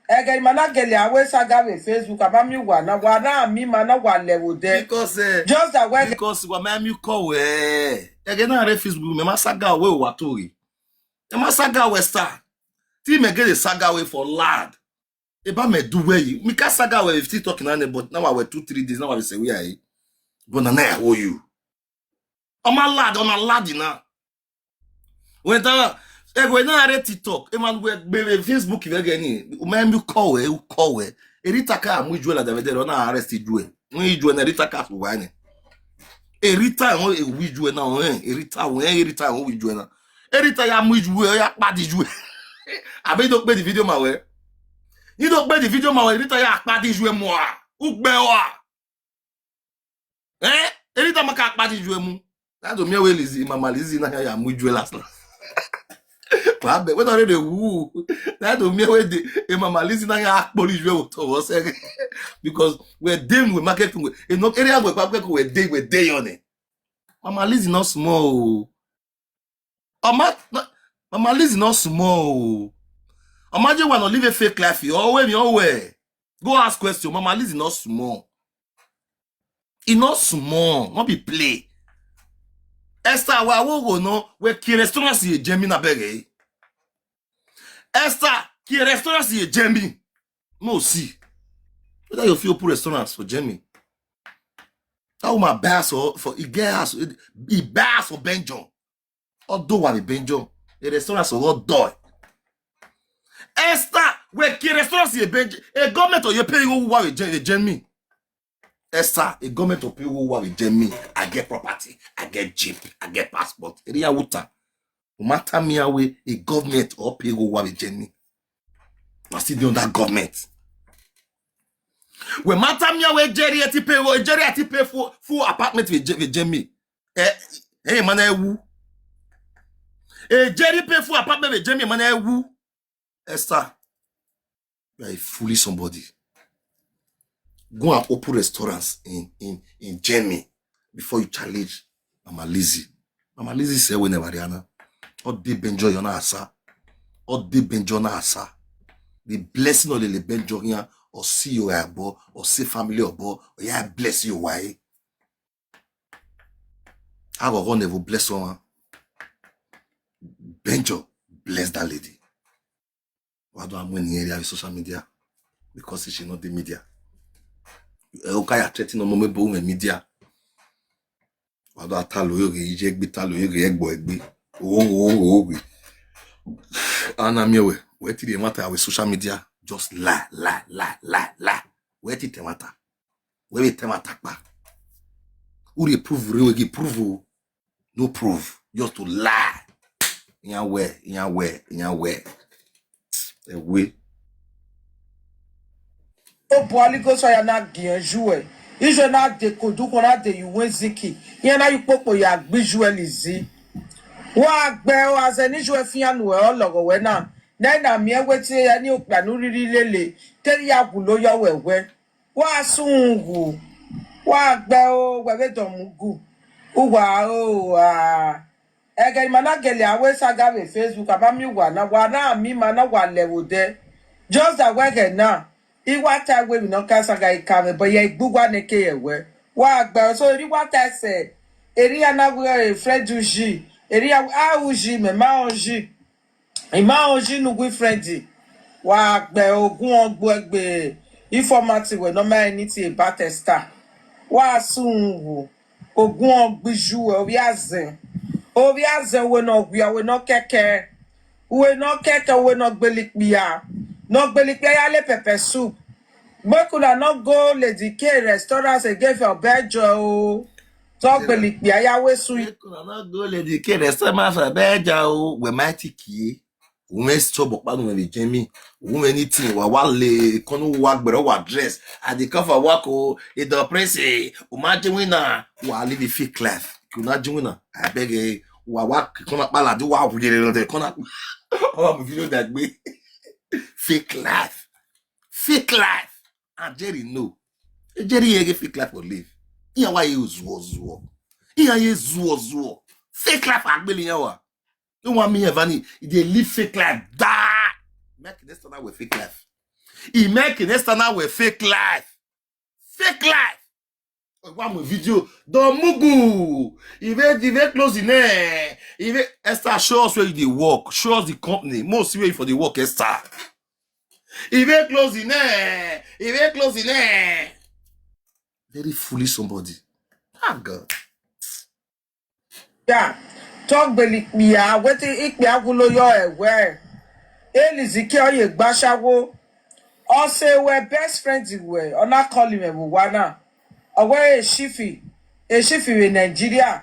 Ege mana gele awe saga we Facebook aba mi wa na wa na mi mana wa lewo de. Because eh, just that way because wa ma mi ko we. Ege na re Facebook me ma saga we wa tori. E ma saga we star. Ti me get the saga we for lad. E ba me do we yi. Mi ka saga we fifty talking na but now we two three days now we say we are. But na na hold you. On my lad, on my lad na. When ta e go na are TikTok, e man we be Facebook ve gani. Ume mi ko we, u ko we. Erita ka mu ijue la David, na arrest ijue. Mu ijue na Erita ka fu wa ni. Erita won e wu ijue na, eh. Erita won, Erita won wu ijue na. Erita ya mu ijue, ya padi ijue. Abi you don play the video ma we? You don play the video ma we? Erita ya padi ijue mo a. Ugbe wa. Eh? Erita ma ka padi ijue mu. That do me we Lizzy, Mama Lizzy na ya mu ijue last last. Wa be, we don dey woo. That do me we dey, e Mama Lizzy na ya akpori ijue wo to wo se. Because we dey we market we. E no area we pa we dey, we dey on it. Mama Lizzy no small o. Mama, no, Mama Lizzy no small o. Mama je wa no live a fake life. Your way, your way. Go ask question. Mama Lizzy no small. E no small. No be play. Esther, wa wo go no. We ki restaurant si ye Germany na bege. Esther, ki restaurant si ye Germany. No see. Whether you feel open restaurants for Germany. That woman buy us for, for e get house, e buy us for Benjo. Although wa be Benjo, a restaurant so what door. Esther, we ki restaurant si ye Benjo. A government or you pay you wa we Germany. Esther, a government or pay you wa we Germany. I get property, I get jeep, I get passport. Area water. No matter me away a government or pay go wa we Germany. I still dey under government. We matter me away Jerry eti pay wo, Jerry eti pay for full apartment with Germany. Eh, hey man, I woo. Eh, Jerry pay full apartment with Germany, man, I woo. Esther, you are a foolish somebody. Go and open restaurants in in in Germany before you challenge Mama Lizzy. Mama Lizzy say we never Rihanna. All day Benjo you na asa. All day Benjo na asa. The blessing of the Benjo here or see you abo or see family obo or ya bless you why. I go go never bless one. Benjo bless that lady. Wa do amwe ni area social media because she not the media. E o ka ya threaten no mo me bo me media. Wa do ata lo yo ge ije gbe ta lo yo ge egbo egbe. O o o o gbe. Ana mi we. We ti the matter with social media just lie lie lie lie lie. We ti the matter. We be the matter pa. Uri prove re we gi prove o. No proof, just to lie. Iyan we, iyan we, iyan we. Ewe. O bo ali go so ya na gbiyanju e. Ijo na de kodu ko na de yuwe ziki. Iyan na yu popo ya gbiju e Lizzy. Wa gbe o aze ni ju e fi anu e ologo we na. Na na mi e we ti ya ni o pa nu riri lele. Te ya wu lo yo we we. Wa sun wu. Wa gbe o we we don mu gu. Uwa o a. Ege mana gele awe saga we Facebook aba mi wa na wa na mi mana wa le wo de. Just that we ge na. I wa ta we mi no ka saga i ka we but ye gbu wa ne ke ye we. Wa gbe o so ri wa ta se. Eri ya na we friend uji. Eri ya a uji me ma uji. Ima oji nugui friend. Wa gbe ogun ogbo egbe. Informative we no ma anything about Esther. Wa sun wu. Ogun ogbiju we obi azen. Obi azen we no gwi we no keke. We no keke we no gbelikpia. No gbelikpia ya le pepper soup. Make una no go Lady K restaurant again for Belgium o. Talk gbelikpia ya we sweet. Make una no go Lady K restaurant for Belgium o. We might kie. Ume stop okpa nu me jemi. Ume anything wa wa le kono wa gbero wa dress. I dey come for work o. E do press e. Uma je wina. Wa live a fake life. Kuna je wina. I beg e. Wa wa kona pala do wa wujere no de kona. Owa mo video that gbe. Fake life. Fake life. And Jerry know. Jerry ye fake life for live. Iya wa ye zuo zuo. Iya ye zuo zuo. Fake life agbele yan wa. No want me ever ni. They live fake life. Da. Make next time we fake life. He make next time we fake life. Fake life. One more video. Don mugu. If they, if they close the name, if they, Esther, show us where you dey work. Show us the company. Most where you for the work, Esther. If they close the name, if they close the name. Very foolish somebody. Ah, God. Yeah. Tọgbeli kpia, wetin ikpia gulo yo ewe. Eliziki oye gbashawo. Ose we best friend we. Ona call him ewu wana. Owe eshifi. Eshifi we Nigeria.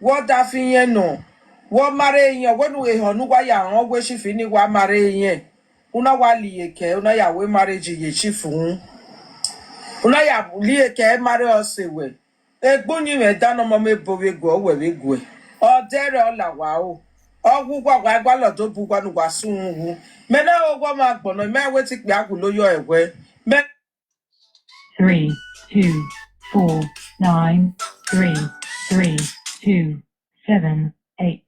Wo da fi yen no. Wo mare yen. Wo nu eho nu wa ya ran we shifi ni wa mare yen. Una wa liye ke. Una ya we marriage ye shifi un. Una ya liye ke mare ose we. Egbunyi me dano mo me bo we go we we go. Odere ola wa o. Ogu gwa gwa gwa lo do bu gwa nu gwa sun wu. Me na ogo ma gbono me we ti pe agulo yo ewe. Me Three two four nine three three two seven eight.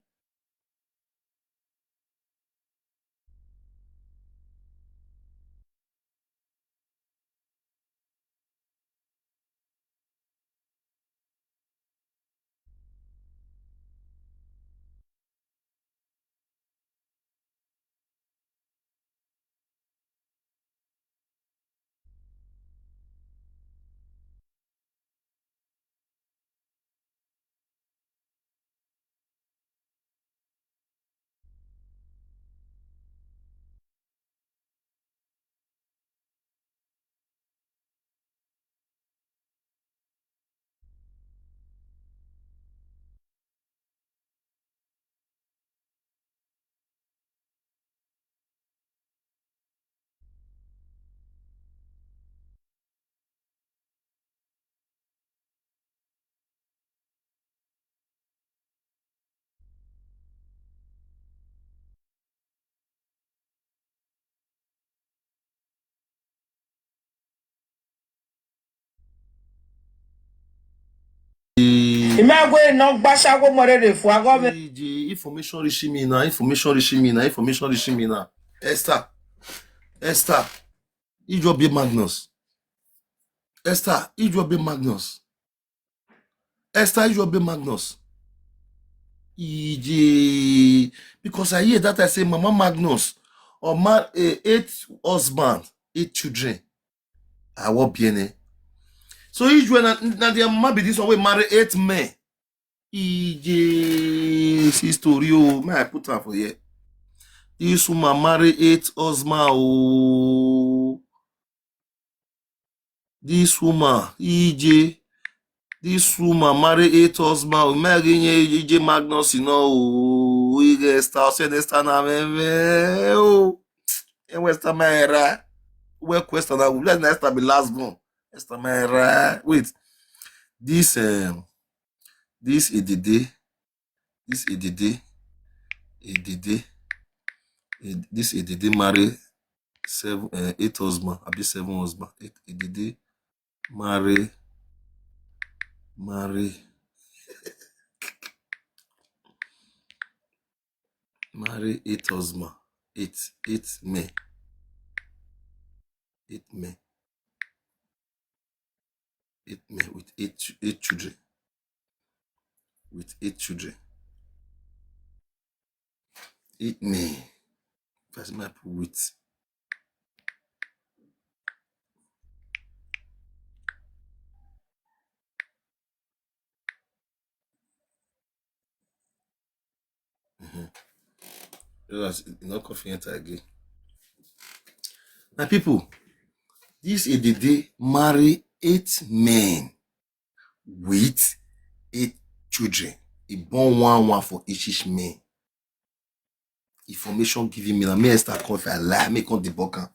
Imagwe no gbashawo morere fu ago me. Ije, information reaching me now. Information reaching me now. Information reaching me now. Esther, Esther, Ijobi Magnus. Esther, Ijobi Magnus. Esther Ijobi Magnus. Ije, because I hear that I say Mama Magnus or ma eh, eight husband, eight children. I will be any. So Ijwe na, na their mama be this one wey marry eight men. Ije, see story o. May I put am for here? This woman marry eight husband o. This woman, Ije, this woman marry eight husband o. May I give you Ije Magnus, you know o. Ije Esther, Esther na me o. Ewe Esther Mera. Where question na? Let's na Esther be last born. Esther Mera. Wait. This um, this Edede, this Edede, Edede, Ed- this Edede marry seven, uh, eight husband, abi seven husband. Eight, Edede marry, marry, marry eight husband, eight, eight men, eight men, eight men with eight, ch- eight children, with eight children, eight men. First, my put with Mhm. Yes, e no come fit enter again. My people, this Edede marry eight men with eight children. He born one one for each each men. Information giving me now. Me Esther come if I lie, me come debunk am.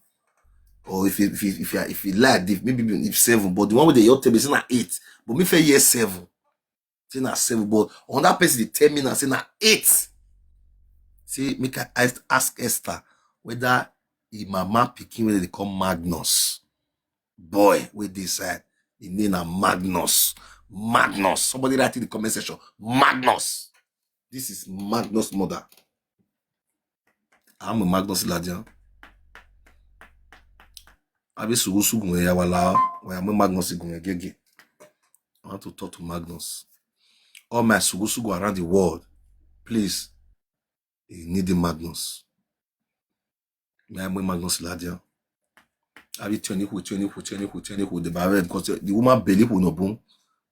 Or if you if you if you, if you lie, if maybe if seven, but the one with the your table is not eight. But me fair year seven. Say na seven, but another person dey tell me now say na eight. Say make I ask, ask Esther whether him mama pikin wey dey call Magnus, boy wey dey side, him name na Magnus. Magnus. Somebody write in the comment section. Magnus. This is Magnus' mother. I'm a Magnus Ladian. Abi sugu sugu ya wala wa ya Magnus gun gege. I want to talk to Magnus. All my sugu sugu around the world, please, you need the Magnus. Me, I'm Magnus Ladian. Abi twenty who, twenty who, twenty who, twenty who, the barrel because the woman belly who no boom,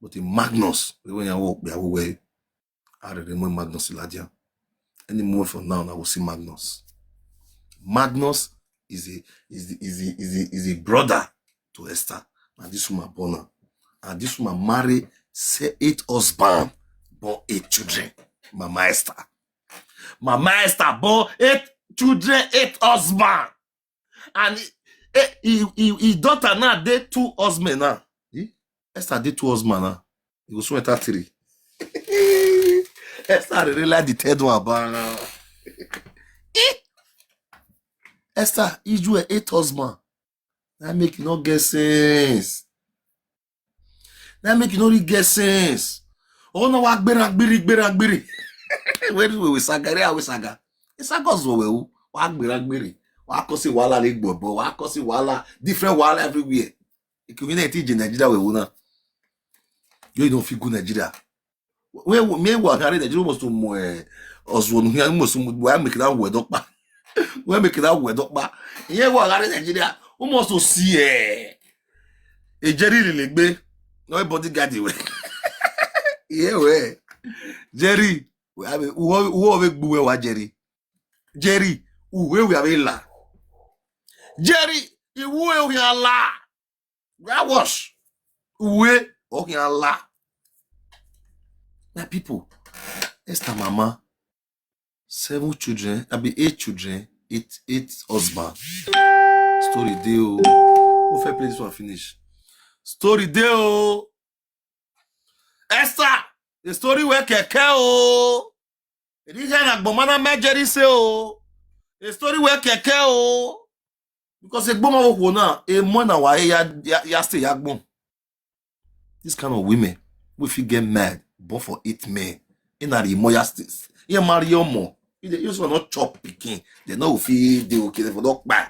but the Magnus, we when you walk, we are away. Arere mo Magnus Iladian. Any moment from now, I will see Magnus. Magnus is a is the, is the, is a, is a brother to Esther. And this woman born her. And this woman marry say eight husband, born eight children. Mama Esther. Mama Esther born eight children, eight husband. And he, eh, he, he, his daughter now dey two husband now. Eh? Esther dey two husband now. He go soon enter three. Esther dey realize the third one, but eh? Esther, Ijue eight husband. That make e no get sense. That make e no really get sense. Oh no, wa gbera gbiri gbera gbiri. Where we we saga, where we saga? It's a cause we we wa gbera gbiri. Wa cause wahala le gbogbo. Wa cause wahala, different wahala everywhere. If you need to Nigeria we will now. You don't feel good Nigeria. Where me wa Nigeria almost to mo eh, Oswon here almost to mo wa make that word up. Wa make that word up. Here wa Nigeria almost to see eh. E Jerry le gbe. No bodyguard we. Yeah we. Jerry, we have who we gbuwe wa Jerry. Jerry, who we have la. Jerry, who we have la. Where was? Who we okay la. My people, Esther mama, seven children, I be eight children, eight eight husband. Story dey o. Who fit play this one finish? Story dey o. Esther, the story where keke o. This is na gbomana majori say o. The story where keke o. Because a gboma wo na a mo na wa ya ya ya stay ya gbon. This kind of women, we fit get mad, but for eight men, in a more ya states, you marry your mom. You dey use for not chop pikin. They no fit dey okay for not buy.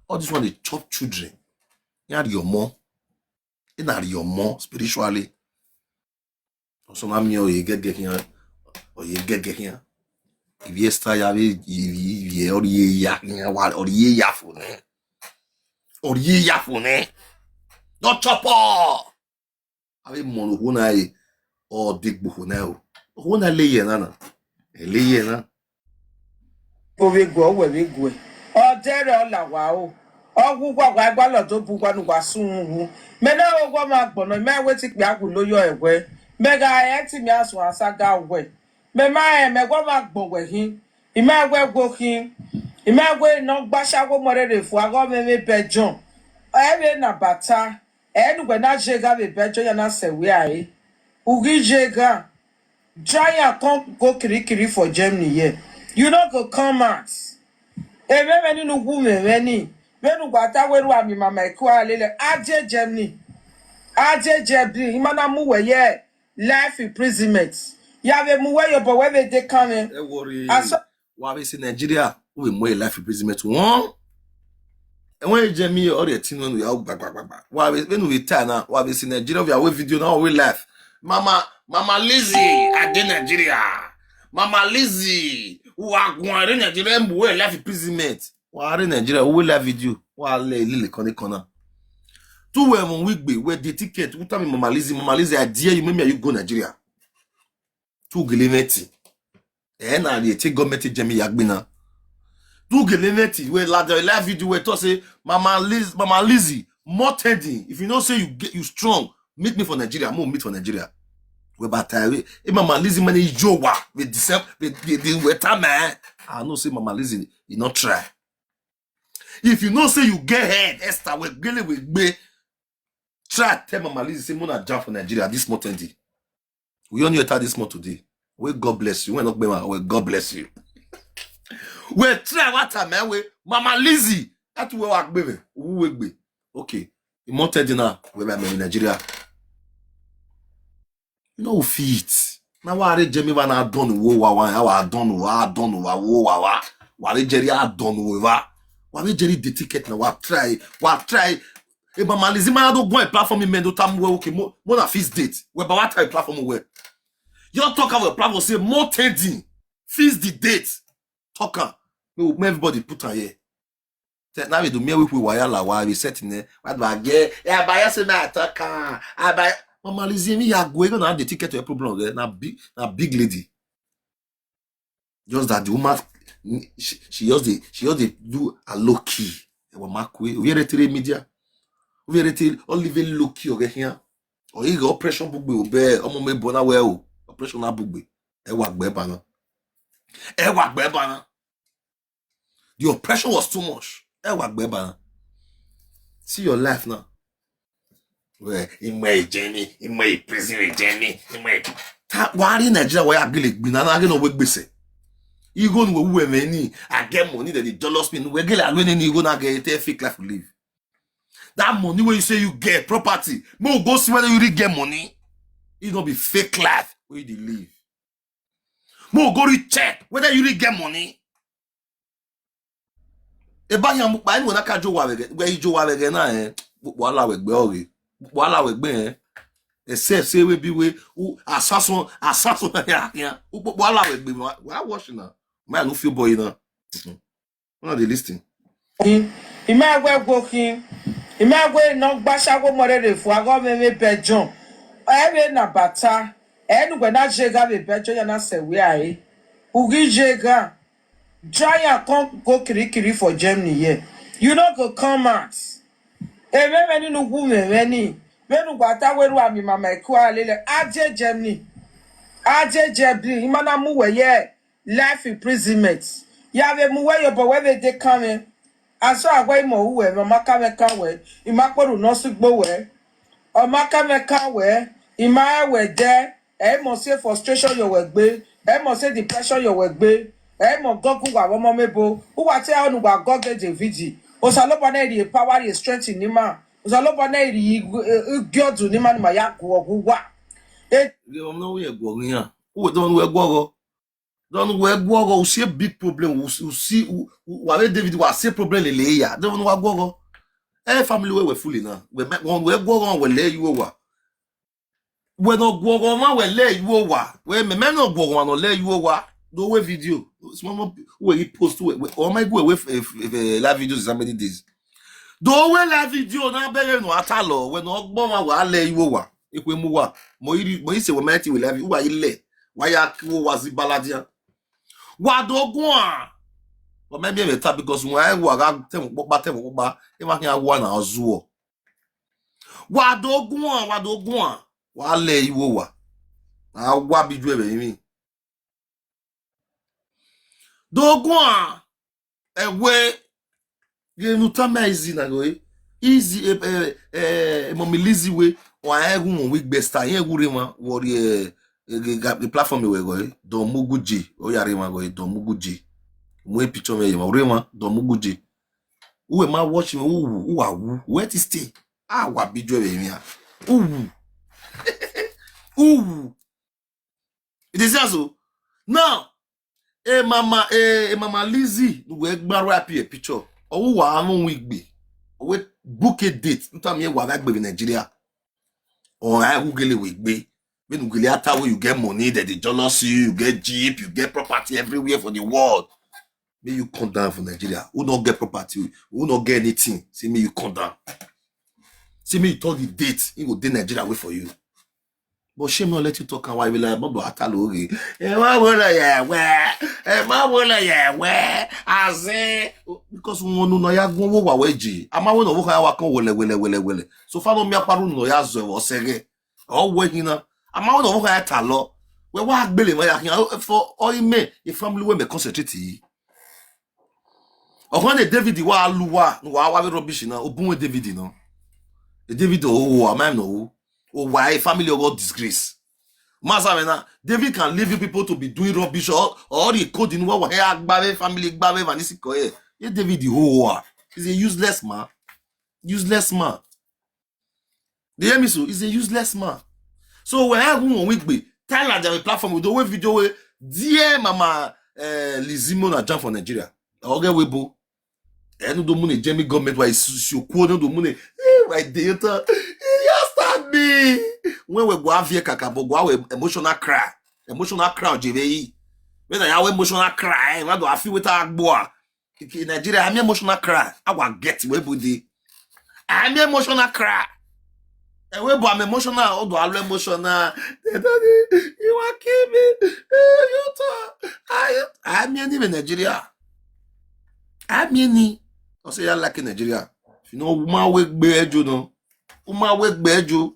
All this one they chop children. You are your mom. In a your mom spiritually. Also na mi oye gege here. Oye gege here. If you start ya we if you or ye ya here wa or ye ya for ne. Or ye ya for ne. Not chop all. Abi mo no ho na e. O de gbo ho na o. Ho na le ye na na. E le ye na. Ove gwe, owe ve gwe. Ọ dẹrẹ ọ la wa o. Ọ ghugwa wa gba lọdọ bu gwa nu wa sun wu. Me na o gwa ma gbọnọ, me we ti pe agu lo yo ẹwẹ. Me ga ẹ ti mi asun asaga wẹ. Me ma ẹ, me gwa ma gbọn wẹ hin. Ime ẹwẹ gwo hin. Ime ẹwẹ iná gbàṣà wo mọ rere fún agọ me me bẹjọ. Ẹ ve na bàtà. Ẹ nu wẹ na jega ve bẹjọ ya na sẹ wí ayé. Ugi jega. Giant come go kirikiri for Germany here. You no go come out. Eme me ninu wu me me ni. Me nu gba ta weru ami mama eku ale le. Aje Germany. Aje Germany. Imana mu we ye. Life imprisonment. Ya ve mu we yo bo we ve de kan me. Ẹ worry. Aso Wa be say Nigeria, we more life imprisonment one. And when Jemi or the thing when we are back, back, back, back. Wa be when we tie now, wa be say Nigeria, we are with video now, we life. Mama, Mama Lizzie, I did Nigeria. Mama Lizzie, who are going to Nigeria, we life imprisonment. Wa are Nigeria, we live video. Wa le le le kone kona. Tu we mo wigbe, we the ticket, uta mi Mama Lizzie, Mama Lizzie, I dare you, make me you go Nigeria. Tu gele meti. Eh, na the take government Jemi Yagbina. Tu gele meti, we la the live video, we to say, Mama Liz, Mama Lizzie, more tending. If you know say you get you strong, meet me for Nigeria, mo meet for Nigeria. We battle, eh, Mama Lizzie money yo wa, we deserve, we, we, we, we time, eh. I know say Mama Lizzie, you not try. If you know say you get head, Esther, we gele we gbe. Try tell Mama Lizzie say mona jam for Nigeria this month ending. We only enter this month today. We God bless you. We not be man. We God bless you. We try what time, man. We Mama Lizzie. That we work baby. Who we be? Okay. The month ending now. We be in Nigeria. You know fit. Now wa re Jemi wa na don wo wa wa wa don wa don wa wo wa wa. Wa re Jerry a don wo wa. Wa re Jerry the ticket na wa try. Wa try. E ba Mama Lizzie ma do go e platform me do tam we okay mo mo na fix date. We ba wa try platform we. You talk about platform say more tending. Fix the date. Talk am. Make, make everybody put am here. Te- Now we do me we we wire la wa we set in there. What do I get? Yeah, buy us in that talk. I buy. Mama Lizzie, me ya go, you know, the ticket to a problem, okay? Na big, na big lady. Just that the woman, she, she just dey, she just dey do a low key. Ewa makwe, we rete media. We rete all living low key, okay, here. Or you go oppression bugbe, obe, omo me bona we o. Oppression na bugbe. Ewa gbe bana. Ewa gbe bana. The oppression was too much. Ewa gbe bana. See your life now. Well, in my journey, in my prison journey, in my ta wari Nigeria wa ya gele gbina na gele we gbese. Igo nu we we ni, I get money that the dollars mean we gele alwe ni igo na get a fake life we live. That money where you say you get property, mo go see whether you really get money. It no be fake life where you dey live. Mo go recheck whether you really get money. Eba ya mu pa ni wona ka jo wa wege, we jo wa wege na eh. Wala we gbe ore. Wala we gbe eh. E se se we bi we u asasun asasun ya ya. U popo wala we gbe wa wash na. Ma no feel boy na. Una dey listen. Ime agwe gwokin. Ime agwe no gbasha wo more re fu ago me me bejon. Ebe na bata. Enu gwe na jega be bejon ya na se we ai. Ugi jega. Try and come go kiri kiri for Germany here. You no go come out. Eme meni nugu me meni. Menu gbata weru ami mama eku alele. Aje Germany. Aje Germany. Imana mu we ye. Life imprisonment. Ya be mu we yo bo we be de kame. Aso agwe imo uwe mama kame kanwe. Ima kporu no sigbo we. Oma kame kanwe. Ima we de. E mo say frustration your we gbe. E mo say depression your we gbe. E mo gogu wa wo mo mebo. U wa te onu wa goge David. Osalobo na iri power, iri strength ni ma. Osalobo na iri igi odu ni ma ni ma ya gu ogu wa. E Ge mo no we gwo nya. U don we gwo go. Don we gwo go, u see big problem. U see, u see, u, u, wa we David wa see problem le le ya. Don wa gwo go. E family we we fully na. We me won we gwo go we le you wa. We no gwo go ma we le you wa. We me me no gwo go no le you wa. Do we video. Small more we post we. We oh my go we live videos is how many days. Do we live video na bere no atalo. We no gbo ma wa le you wa. Ikwe mu wa. Mo iri mo ise we meti we live wa ile. Wa ya ki wo wa zi baladia. Wa do gwa. Wa me bi me ta because wa wa ga te mo pa te mo pa. E ma ki a wa na ozuo. Wa do gwa, wa do gwa. Wa le iwo wa. Na wa bi ju ebe mi. Do gwa. Ewe. Ye nu ta me easy na go eh. Easy eh eh eh mo mi Lizzie we. Wa e gun won we gbe star. Ye gu re ma. Wo ri eh eh, the, the platform we go eh. Don Muguje. O ya re ma go eh. Don Muguje. Mo e picture me ye ma. Re ma. Don Muguje. Uwe ma watch me. Uwu. Uwa wu. Where to stay? Ah, wa bi ju ebe mi a. Uwu. Uwu. It is so. Now, e mama, e, e mama Lizzie, we gba rap a picture. Owu wa anu wigbe. We book a date. Nta mi wa gbe Nigeria. Or I who gele wigbe. When you gele ata where you get money, that they jealous you, you get jeep, you get property everywhere for the world. May you come down for Nigeria. Who not get property? Who not get anything? See me, you come down. See me, you turn the date. He go dey Nigeria wait for you. But shame not let you talk and why we like Bobo Ataloge. Eh, why would I, yeah, where? Eh, why would I, yeah, where? As in, because we want to know ya go wa weji. Ama we no wo ya wa kan wele wele wele wele. So far no mi aparu no ya zo wo sege. O we hina. Ama we no wo ya ta lo. We wa gbele ma ya hin for o ime e family we me concentrate yi. Okon de David wa luwa no wa wa rubbish na. Obun we David no. E David o wa ma no. O wa e family o disgrace. Master na David can leave you people to be doing rubbish or or the code in wa wa he agbave family gbave vanisi ko e. Ye David ho wa. He's a useless man. Useless man. They hear me so? He's a useless man. So when I go on week be tell her their platform with the way video way dear mama uh, Lizzie Mona jump for Nigeria. Oge webo. Enu do mune Jamie government wa isu si okuo no do mune. Eh, wa de yota. Ya stand me. When we go avie kaka bo go we emotional cry. Emotional cry jebe yi. When I have emotional cry, I do I feel with agbo. Kiki Nigeria, I'm emotional cry. I wa get we body. I'm emotional cry. Ewe, but I'm emotional. Although I'm emotional. They don't, you want kill me. Eh, you talk. I, I mean, in Nigeria. I mean, I say I like in Nigeria. If you know, woman wake beju no. Woman wake beju.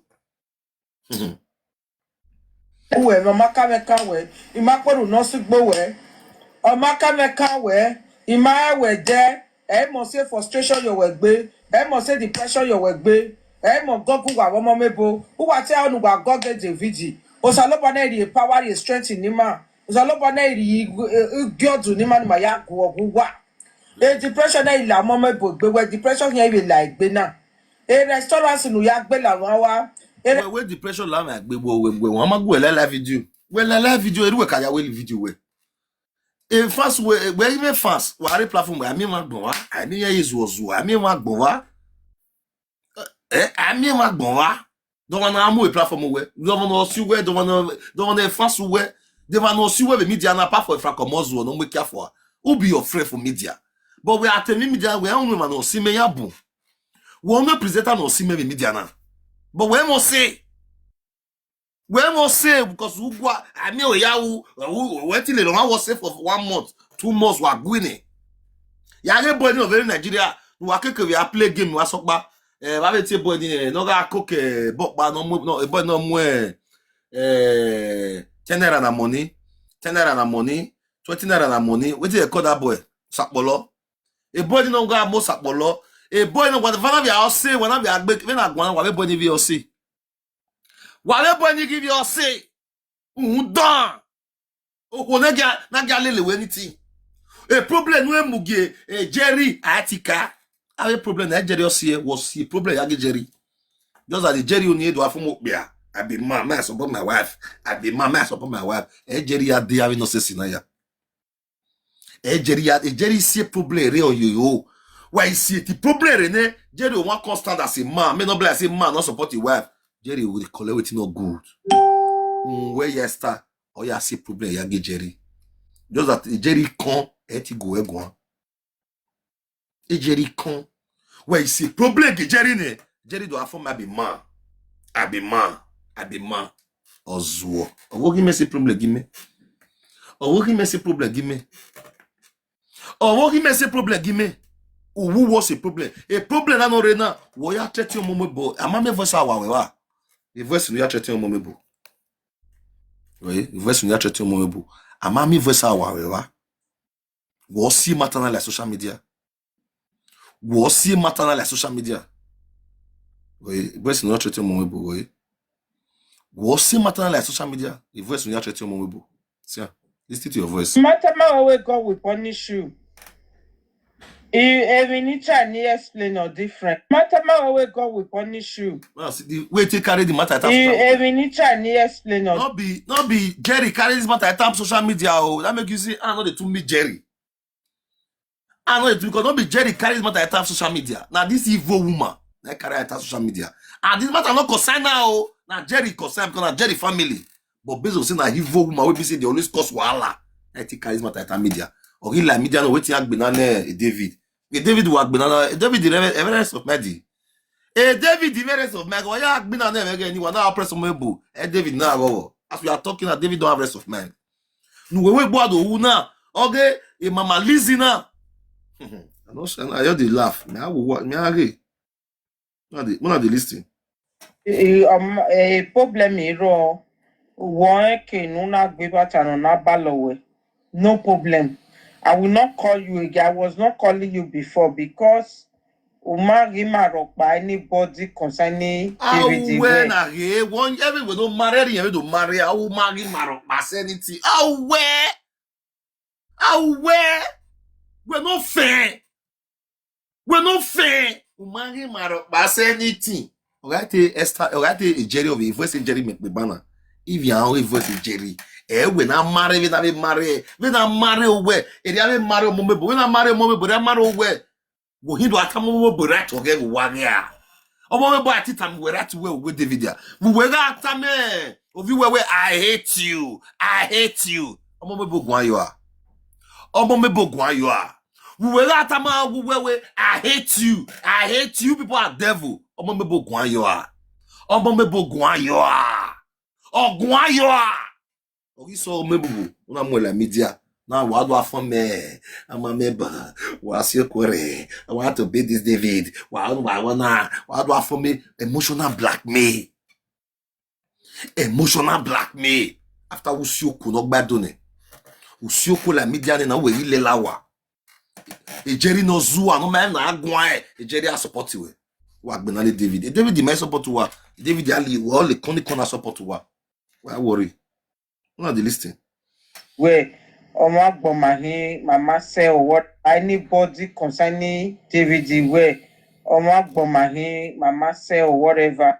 Uwe, mama kame kawe. Imakporu no sigbo we. Oma kame kawe. Ima we de. E mo say frustration your we gbe. E mo say depression your we gbe. E mo gogu wa womo mebo. Uwa te onu wa goge de vidi. Osalobo na iri power, iri strength ni ma. Osalobo na iri, eh, eh, gyodu ni ma ni ma ya gu ogu wa. E depression na iri la mo mebo gbe we, depression ya iri la gbe na. E restaurant nu ya gbe la wa wa. E re- Wait, wait, depression la ma gbe wo we we. Wan ma go we live video. We live video. Eru we ka ya we video we. E fast we we even fast. Wa re platform we. Ami ma gbon wa. Ami ya is was wa. Ami ma gbon wa. Eh, ami ma gbon wa. Don't wanna amu a platform we. Don't wanna see we. Don't wanna, don't wanna fast we. They wanna see we the media na apart for Frank Omozu no make care for. Who be your friend for media? But we are telling media we only man no see me ya bun. We only presenter no see me the media na. But we must say, we must say because we go. I mean, we ya we we we till long. I was say for one month, two months we are going. Ya get boy in very Nigeria. We are keke we are play game. We are sokba. Eh, ba be tie boy ni, eh, no ga cook, eh, bokba no mu, no, a boy no mu, eh, eh, ten naira na money, ten naira na money, twenty naira na money. Wetin dey call that boy? Sapolo. A boy ni no ga mo sapolo. A boy no, what the father we are say, when we are big, when I go, what the boy ni we are say. What the boy ni give you say. Un dan. O na ga, na ga lele we anything. A problem we muge, eh, Jerry Atika. I have a problem that Jerry Osie was a problem ya get Jerry. Just as the Jerry only do afun mo pia. I be man, man support my wife. I be man, man support my wife. Eh, Jerry ya dey having no sense na ya. Eh, Jerry ya, eh, Jerry see a problem re o yo yo. Why you see the problem re ne? Jerry wan come stand as a man. May not be like say man not support his wife. Jerry will collect wetin no good. Mm, where you start? Oh yeah, see problem ya get Jerry. Just that Jerry come, eh, ti go e go. E Jerry come. Where you see problem get Jerry ne? Jerry do afun me I be man. I be man. I be man. Ozuo. Owo give me say problem give me. Owo give me say problem give me. Owo give me say problem give me. Uwu was a problem. A problem I no re na. Wo ya threaten mo me bo. Ama me voice awa we wa. A voice no ya threaten mo me bo. Oye, a voice no ya threaten mo me bo. Ama me voice awa we wa. Wo see matter na like social media. Wo see matter na like social media. Oye, a voice no ya threaten mo me bo. Oye. Wo see matter na like social media. A voice no ya threaten mo me bo. See, ah, listen to your voice. Matter ma we God will punish you. You every nature ni explain or different. Matter ma we God will punish you. Well, see, the way they carry the matter, You every nature ni explain or not be, not be Jerry carry this matter at top social media. Oh, that make you see, I know they too me Jerry. I know it because not be Jerry carry this matter at top social media. Now this evil woman that carry at top social media. And this matter not concern now. Now Jerry concern because now Jerry family. But based on saying that evil woman will be say they always cause wahala. I think carry this matter at top media. Or he like media no wetin agbe na ne David. Eh, David wa agbe na David the reverend of Medi. Eh, David the reverend of Medi. Wa ya agbe na ne anyone now press on. Eh, David na go. As we are talking now, David don't have rest of mind. No we we bodo who na. Okay, a mama Lizzie na. I no say I just dey laugh. Me I will wa-, me I re. Una dey, una dey listen. Eh, um, eh, problem iro. Won ke no na gbe bata no na balowe. No problem. I will not call you again. I was not calling you before because Uma Rima Ropa anybody concerning David Awe Iwe. Na he one everywhere no marry, everywhere don't marry. How marry Maropa say anything? Awe. Awe. We no fair. We no fair. Uma Rima Ropa say anything. Alright, eh, Esther, alright, eh, Jerry of a voice Jerry make me banner. If you are a voice Jerry, eh, we na marry, we na be marry, we na marry away. Eh, they are marry moment, but we na marry moment, but they marry away. Wo hindo atamu wo bo right oge wo wa ya. Omo me bo ati tam we right we we David ya. We we ga atame. Ovi we we I hate you. I hate you. Omo me bo gwan yo a. Omo me bo gwan yo a. We we ga atama we we we I hate you. I hate you. People are devil. Omo me bo gwan yo a. Omo mebo guayo. Oguayo. Ogi so mebo. Una mo la media. Na wa do afon me. Ama meba. Wa si okore. I want to beat this David. Wa wa wa na. Wa do afon me. Emotional blackmail. Emotional blackmail. After Usioko no gbadun e. Usioko la media ni na we ile lawa. Ejeri no zuwa no man na agwan e. Ejeri a support we. Wa gbe na le David. E David ma support wa. David ali wa le koni kona support wa. Wa worry. Una dey listen. Where Omo Agboma he, Mama say or what, anybody concerning David, where Omo Agboma he, Mama say or whatever.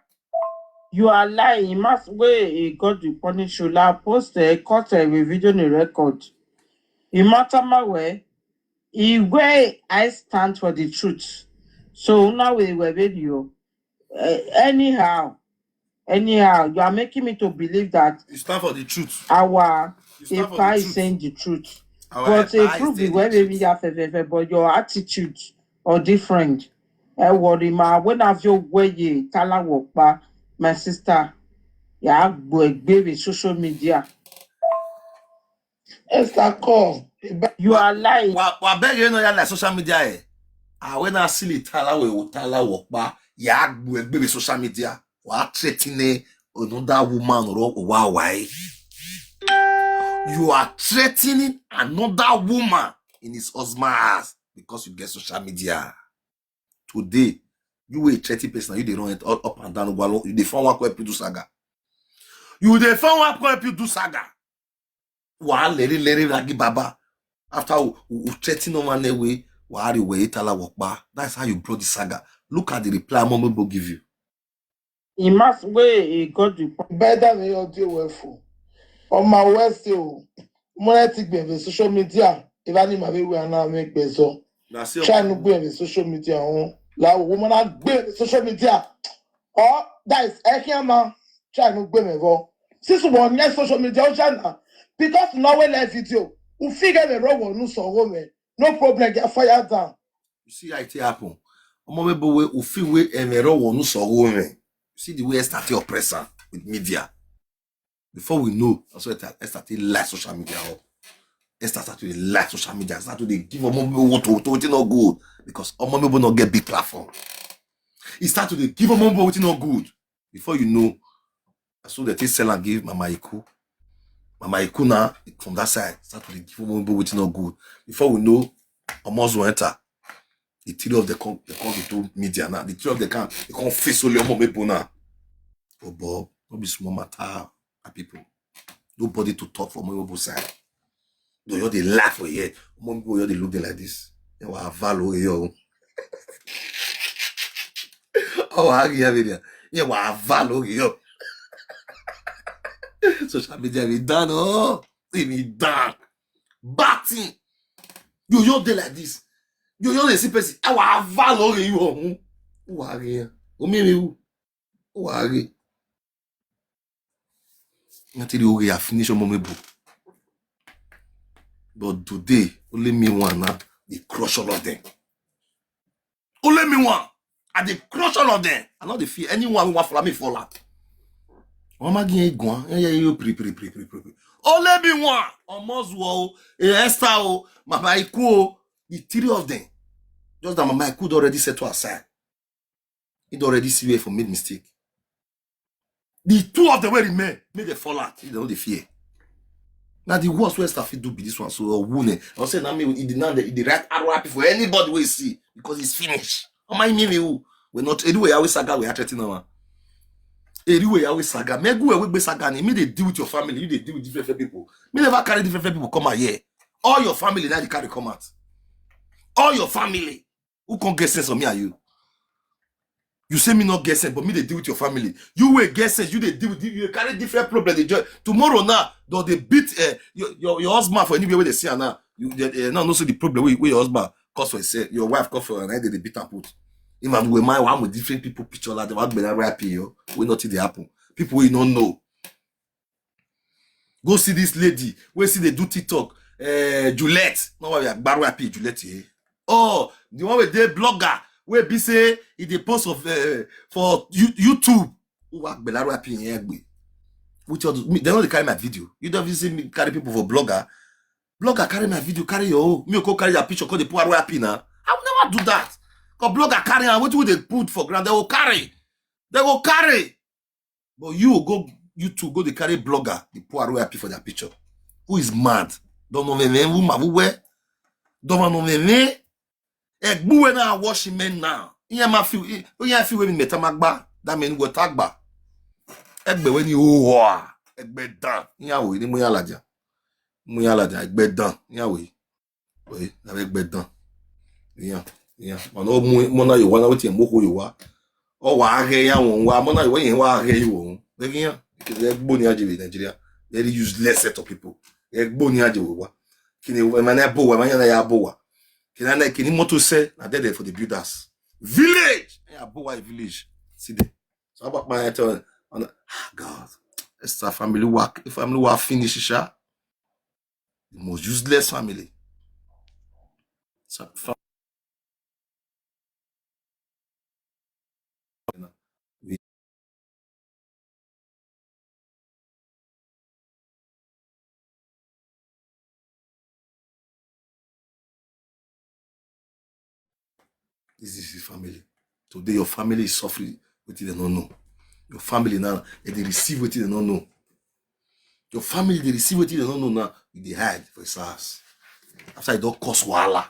You are lying. He must wait. He got the punish you. La post a cut a video in the record. He matter my way. He way I stand for the truth. So now we were with you. Uh, anyhow, anyhow, you are making me to believe that You stand for the truth. Our You stand for Epa the is truth. Saying the truth. Our But Epa a is proof saying is the where truth. Baby Yafefe, but your attitude or different. I worry ma when have your way ye tala work ba, my sister. Yeah, go with social media. Esther call. You are lying. Wa wa beg you no ya like social media eh. Ah, when I see tala we o tala work ba. Ya gbo egbe with social media. Wa threatening another woman or wa wa eh. You are threatening another woman in his husband house because you get social media. Today, you were a threatening person, you dey run it all up and down. Ugwalo, you dey find one help you do saga. You dey find one help you do saga. Wa leri leri ragi baba. After we, we, we threaten no man away, wa are we tala work ba. That's how you brought the saga. Look at the reply Momebo give you. He must wait. He got the point. Better than your deal well for. On my west, you. Money take me social media. If any my way, we are now make bezo. Na say Try no go on social media. Oh, la woman I go on social media. Oh, that is Ekiama. Try no go me go. Since we on social media, oh, China. Because now we live video. We figure the road will no so go me. No problem. Get fire down. You see how it happen. Momebo we ufi we emero wonu so go me. You see the way Esther take oppress am with media. Before we know, that's why Esther take light social media up. Esther start to dey light social media, start to dey give Momebo to to wetin no good because Momebo no get big platform. He start to dey give Momebo wetin no good. Before you know, as soon as they sell and give Mama Iku, Mama Iku now from that side start to dey give Momebo wetin no good. Before we know, Omozu enter. The three of them come, they come to media now. The three of them come, they come face only Momebo now. Oh, Bob, no be small matter, my people. Nobody to talk for Momebo side. No, you dey laugh for here. Momebo, you dey look there like this. You are value yo. Oh, I hear media. You are value yo. Social media be done. Oh, it be done. Batting. You you dey like this. You you dey see person. I wa value you. Oh, who are here? Who me who? Who are here? Until you get finish your Momebo. But today, only me one now. They crush all of them. Only me one. And they crush all of them. I know they fear anyone who want follow me for that. Mama give you one. Yeah, yeah, you pre pre pre pre pre pre. Only me one. Almost wo. Eh, Esther, oh, Mama Iku, oh, the three of them. Just that Mama Iku don already settle aside. He don already see where for made mistake. The two of them wey remain, make dem fall out. They no dey fear. Na the worst wey Esther fit do be this one. So, uh, wound. I say na me, e dey now, e dey write R I P for anybody wey see because it's finish. Am I me who? We not anyway. I always saga we are threatening now. Anyway, I always saga. Me go away saga. Me dey deal with your family. You dey deal with different people. Me never carry different people come out here. All your family now they carry come out. All your family. Who can't get sense of me and you? You say me not get sense, but me they deal with your family. You will get sense. You they deal with you carry different problem. They join tomorrow now. Though they beat uh, your, your your husband for anywhere where they see her now. You they, uh, now no see the problem with, with your husband cause for himself, your wife cause for her, and they beat and put. Him and we my one with different people picture like the one be like rap you. We nothing they happen. People we don't know. Go see this lady. We see they do TikTok. Uh, Juliet. No why we are bar rap Juliet here. Oh, the one with the blogger. We be say he dey post of uh, for you, YouTube. Who work Belaro happy in Egbe? Which other, me, they don't carry my video. You don't see me carry people for blogger. Blogger carry my video, carry your own. Me go carry your picture, call the poor happy now. I will never do that. Because blogger carry and what will they put for ground? They will carry. They will carry. But you go, you two go, they carry blogger, the poor happy for their picture. Who is mad? Don't know the name, who ma, who where? Don't know the name. Egbuwe na wash men now. Ihe ma fi, ihe fi we mi meta magba. That mean we tagba. Egbe we ni o wa. Egbe dan. Ihe we ni mo ya laja. Mo ya laja. Egbe dan. Ihe we. We na egbe dan. Ihe. Ihe. Mo no mo mo na yo wa na wetin mo ko yo wa. O wa age ya won wa mo na yo yin wa age yo won. Be ihe. Egbo ni aje Nigeria. Very useless set of people. Egbo ni aje wa. Kini we ma na bo wa ma na ya bo wa. Kini na kini moto se na there for the builders. Village. Ya bo wa village. See there. So about my turn. Ah, God. It's a family work. If family work finish, sha. The most useless family. So, fam- This is his family. Today, your family is suffering wetin dem no know. Your family now, dem dey receive wetin dem no know. Your family dey receive wetin dem no know now. You dey hide for his house. After you don cause wahala.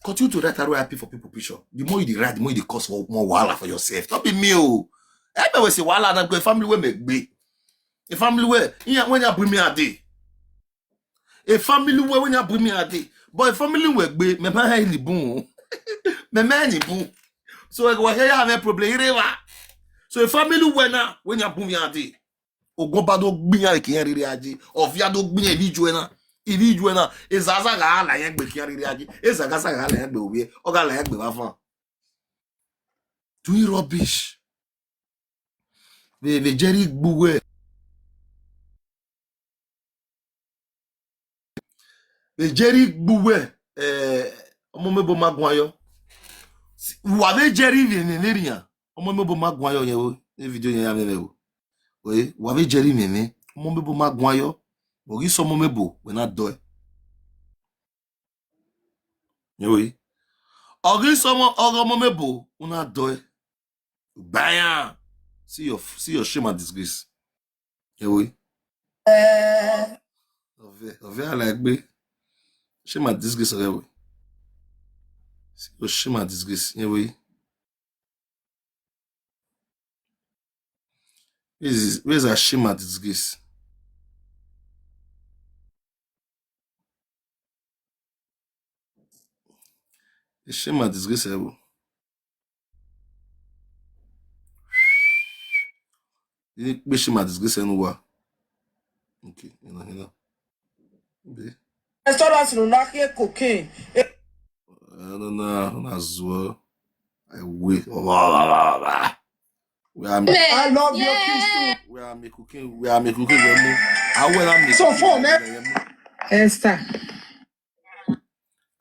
Continue to write R I P for people picture. The more you dey write, the more you dey cause more wahala for yourself. No be me o. Everybody wey say wahala na because family wey make gbe. A family wey, yeah, when you bring me a day. A family wey when you bring me a day. But a family wey gbe, me ma any boom. Me ma any boom. So I go here have a problem. Ire wa. So a family wey na when you bring me a day. Ogoba do gbin ya ki ri ri aje. Ofia do gbin ya ibi ju na. Ibi ju na. Ezaza ga ala ya gbe ki ri ri aje. Ezaga sa ga ala ya gbe owe. Oga ala ya gbe ba fun. Doing rubbish. They, they Jerry Gbuwe. They Jerry Gbuwe. Eh, ọmọ mebo magwayo. Wa they Jerry ve ne ne ria. Ọmọ mebo magwayo ye o. E video ye ya me o. Oye, wa ve Jerry me me. Ọmọ mebo magwayo. Ogi so ọmọ mebo we na do e. Ye o. Ogi so ọmọ, ogi ọmọ mebo we na do e. Baya. See your, see your shame and disgrace. Ye o. Eh. Ove, ove ala egbe. Shame and disgrace of ye o. See your shame and disgrace. Ye o. Where's, where's our shame and disgrace? The shame and disgrace, eh, bro. Pe shame and disgrace, eh, no wa. Okay, you know, you know. Okay. Restaurant no na here cocaine. Eh, no, no, no, as well. I wait. We are, I love your kiss too. We are me cooking. We are me cooking. We are me. I will not make So cooking, for we me. Are me. Esther.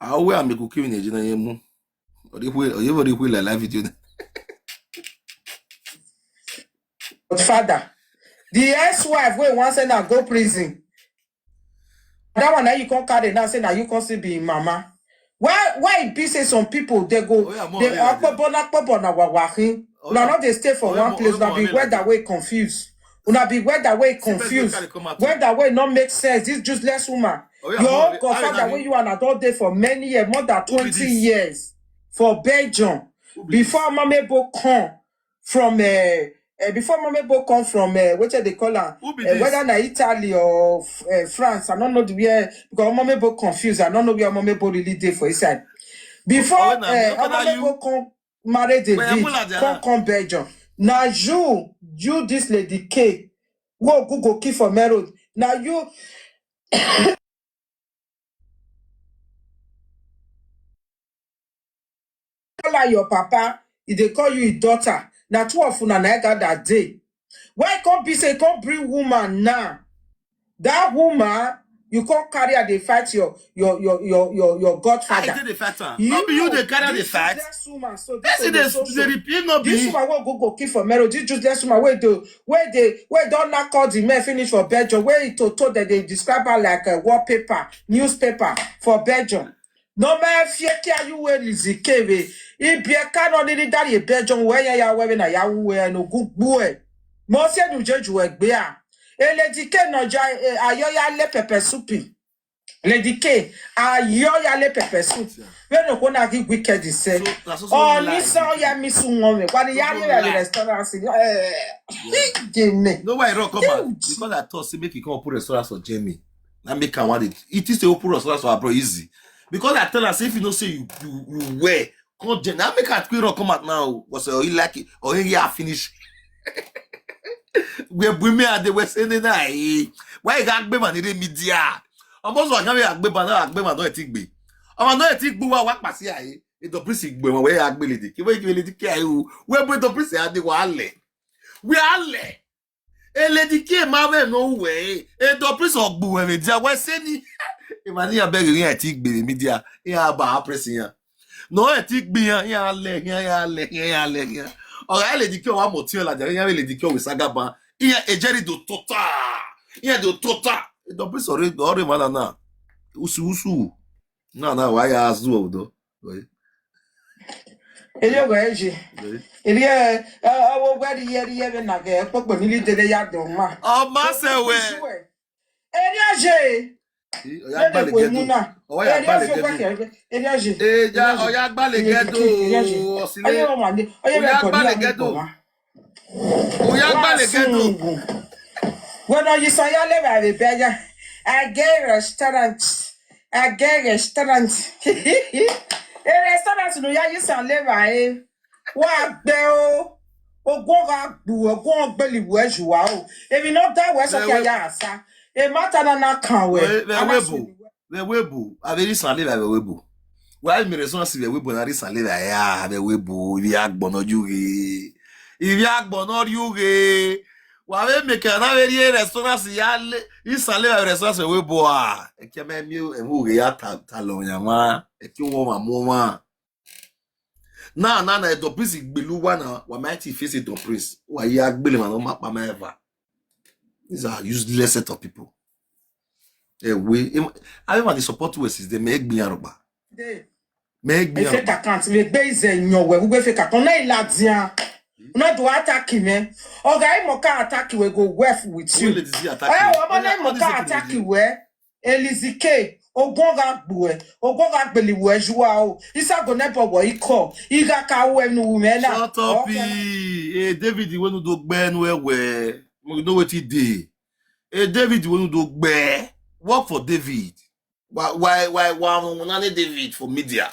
I will make cooking in Nigeria. Ye mo. Or if we, or if we like live video. But father, the ex-wife wey wan send am go prison. That one now you come carry now say now you come still be im mama. Why, why e be say some people they go, Oh, yeah, more they like that. Akpobona, akpobona, wawahin. Oh, Una yeah. No dey stay for Oh, yeah, one more, place. Oh, yeah, Una more be like weather that. Wey confused. Una be weather wey See person wey confused. Carry come out. Weather wey no make sense. This useless woman. Oh, yeah, Your more own like, godfather like wey you and I don dey for many years, more than Who be twenty this? Years for Belgium. Who be Before this? Mamebo come from, uh, uh, before Mamebo come from, uh, what they call am? Who be Uh, this? Whether na Italy or uh, France, I don't know the where, because Mamebo confused. I don't know where Mamebo really dey for inside. Before Oh, na me. uh, Look at you. Mamebo come marry But David, Ebola, they come are come Belgium. Now you, you this lady K, wo Google key for marriage. Now you call her your papa, if they call you his daughter. Now two of una na got that day. Why come be say come bring woman now? That woman You come carry her dey fight your your your your your your I godfather. Take the fight am. No be you dey carry the This fight. Useless woman, so Person this dey so so. Dey repeat no This be. Woman wey go go kill for marriage, this useless woman wey dey wey dey wey don knack all the men finish for Belgium, wey to to dem dey describe her like a wallpaper, newspaper for Belgium. No man fear care you wey Lizzie K wey. If you cannot really that ye Belgium where ya ya where na ya who where no good boy. Mo se nu jeju egbe a. E Lady K no ja ayo ya le pepper soup. Lady K, ayo ya le pepper soup. We no go na give wicked say. So that's also Oh, lie. Ni so ya mi su won me. Kwa ni ya No ni lie. Restaurant si. Eh. Gene. No why e run come out Ouch. Because I thought say make e come open restaurant for Jamie. Na make am one day. It is to open restaurant for abroad easy. Because I tell her say if you know say you you you wear come Jamie. Na make her quick run come out now. Was say oh you like it or you hear finish. We bring me at the West End na eh. Why you got be man in the media? Almost one can be agbe man, agbe man no etik be. Ọmọ no etik be wa wa pasi aye. E do prisi gbe wọn we agbe Lady K. We Lady K aye o. We be do prisi ade wa le. We ale. E Lady K ma we no we. E do prisi ogbu we media we se ni. E ma ni abeg ni etik be media. E aba presi yan. No etik be yan ya le yan ya le yan ya le yan. Ọ̀rẹ́ Lady K wa mo ti la jare yan Lady K we saga ban. Iya ejeri do tota. Iya do tota. E do prisi ore ore mana na. Usu usu. Na na wa ya azu odo. Oi. Ele go eji. Oi. Ele eh awo gwa di yeri yebe na ge popo ni li dele ya do ma. Ọmọ se we. Ele eji. Oya gbalegedo. Oya gbalegedo. Ele eji. Eja oya gbalegedo. Oye Osile. o ma ni. Oye Oya ko ni gbalegedo. Wa. Oya gbalegedo. When you say ya le ba be ya. I get restaurant. I get restaurant. A restaurant no ya you say le ba eh. Wa gbe o. Ogun ga gbu ogun gbeli we ju wa o. If you not that we so Ve ke we- ya asa. E mata na na kan we. Ve- ve Ana we su bu. ni we. Ve we bu. Ave ri san le ve we bu. Wa mi reson si ve we bu na ri san le ve ya ve we bu. Ivi agbon oju re. Ivi agbon oju re. Wa ve me ke na ve ri restaurant si ya le. Ri san le ve restaurant we bu a. E ke me mi e mu re ya ta ta lo yan wa. E ke wo ma mo wa. Na na na e do prisi gbelu wa na wa ma ti face e do prisi. Wa ya gbele ma no ma pa ma ever. These are useless set of people. Ewe, em- I want to support West is the me gbin aroba. Dey. Me gbin E fake aroba. Account we gbe ize yan we we fake account na iladian. Na do attack me. Oga e mo ka attack we go work with When you. ladies see attack Eh, you, o mo when na they- mo when they ka say attack to you, we. Elizike, ogun ga gbu e, ogun ga gbeli we ju wa o. Isa go ne bo wo iko. Iga ka we nu me na. Shut up, Okay. eh, eh, David, when you do gbe nu we we, you know what he did. Eh, David, when you do gbe, work for David. Why, why, why, why, why, why David for media?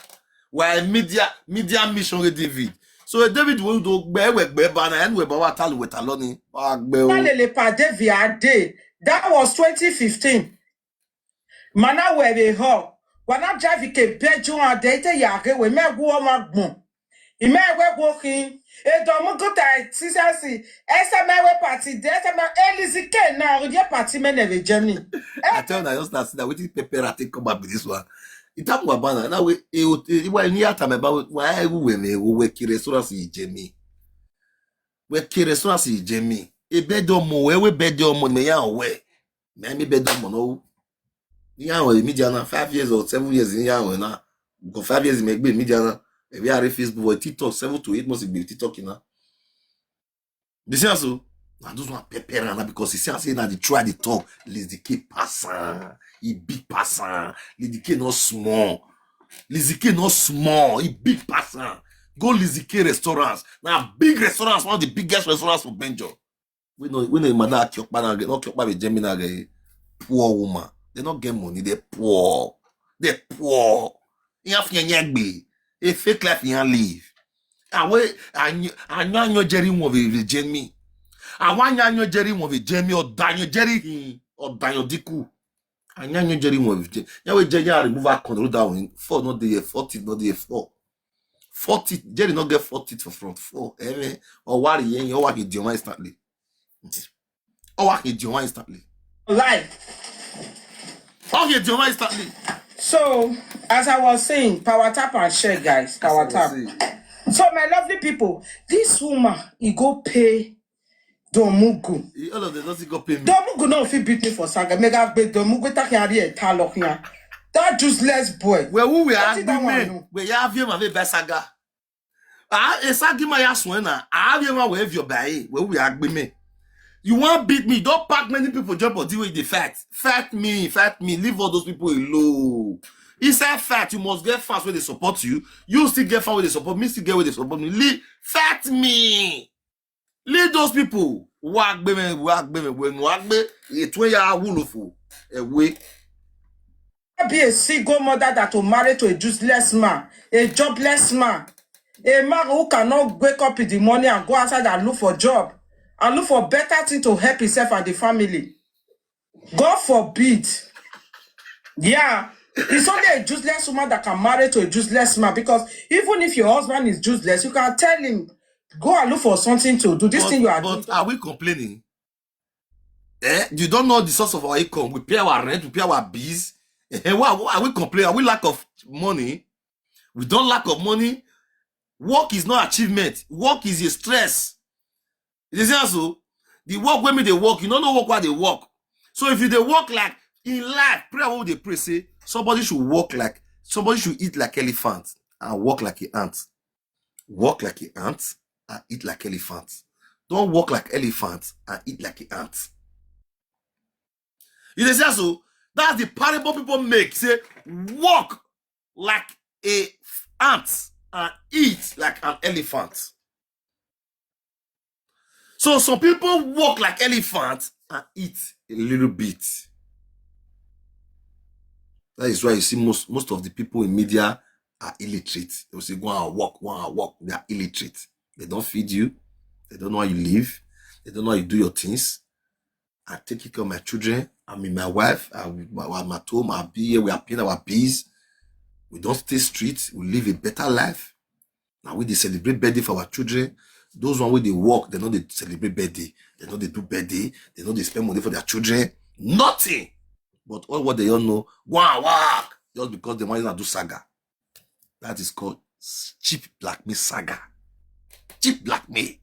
Why media, media mission with David? So eh, David, when you do gbe, we gbe ba na, and we ba wa talu we taloni, wa gbe o. Talele pa David Ade. That was twenty fifteen. Mana we be ho. Wana drive ke bejo ade te ya ke we me gwo ma gbon. Ime we gwo kin. E do mu guta sisasi. Ese me we party de ese me Elizike na o je party me ne be Germany. I tell you, I just start see that wetin pepper I take come back with this one. It happen about now. Now we, eh, eh, why ni ata me ba why we me we kire so si jemi. We kire so si jemi. E be do mo we we be do mo me ya we. Me me be do mo no. Ni ya we media na five years or seven years ni ya we na. Go five years me gbe media na. E be are Facebook or TikTok seven to eight months be TikTok na. You see so? Na those one pepper am na because he see am say na the try the talk. Lizzy K pass am. He big pass am. Lizzy K no small. Lizzy K no small. He big pass am. Go Lizzy K restaurants. Na big restaurants, one of the biggest restaurants for Benjo. We know we know madam Akiokpa na no Akiokpa be Gemini na poor woman. They no get money. They poor. They poor. You have to be a fake life you live. Awe anyo anyo jerry won be be Jamie. Awa anyo anyo jerry won be Jamie or Daniel Jerry hin or Daniel Diku. Anyo anyo jerry won be Jamie. Ya we jerry remove her con roll down. Four not there, four teeth not there, four. Four teeth, jerry not get four teeth for front. Four. Eh, or worry yen, or worry the one instantly. Or worry the one instantly. Lie. Okay, Jehovah is standing. So, as I was saying, power tap and share, guys. Power tap. So, my lovely people, this woman, he go pay Domugu. All of them doesn't go pay me. Domugu no fit beat me for saga. Mega be Domugu take carry a talok here. That useless boy. Where who we are women. Where you have him have a saga. Ah, a sagima ya swena. I have him where you buy. Where we are women. You want beat me? Don't pack many people jump or deal with the fact. Fight me, fight me. Leave all those people alone. Inside fight, you must get fans where they support you. You still get fans where they support me. Still get where they support me. Leave, fight me. Leave those people. Wagbe me, wagbe me, when wagbe, it way ya wulufu. Away. Be a single mother that will marry to a useless man, a jobless man, a man who cannot wake up in the morning and go outside and look for job and look for better thing to help himself and the family. God forbid. Yeah. It's only a useless woman that can marry to a useless man, because even if your husband is useless, you can tell him, go and look for something to do. This thing you are doing. But are we complaining? Eh? You don't know the source of our income. We pay our rent, we pay our bills. Eh, why, why are we complaining? Are we lack of money? We don't lack of money. Work is not achievement. Work is a stress. You see so? The work when me they work, you don't know work why they work. So if you they work like in life, prayer what they pray say, somebody should work like, somebody should eat like elephant and work like an ant. Work like an ant and eat like elephant. Don't work like elephant and eat like an ant. You dey see so? That's the parable people make. Say, work like a ant and eat like an elephant. So some people work like elephant and eat a little bit. That is why you see most, most of the people in media are illiterate. They will say, go and work, go and work. They are illiterate. They don't feed you. They don't know how you live. They don't know how you do your things. I take care of my children. I'm with my wife. I, I'm at home. I'll be here. We are paying our bills. We don't stay street. We live a better life. Now we dey celebrate birthday for our children. Those one wey dey work, they no dey celebrate birthday. They no dey do birthday. They no dey spend money for their children. Nothing. But all what they all know, go and work. Just because they want to do saga. That is called s- cheap blackmail saga. Cheap blackmail.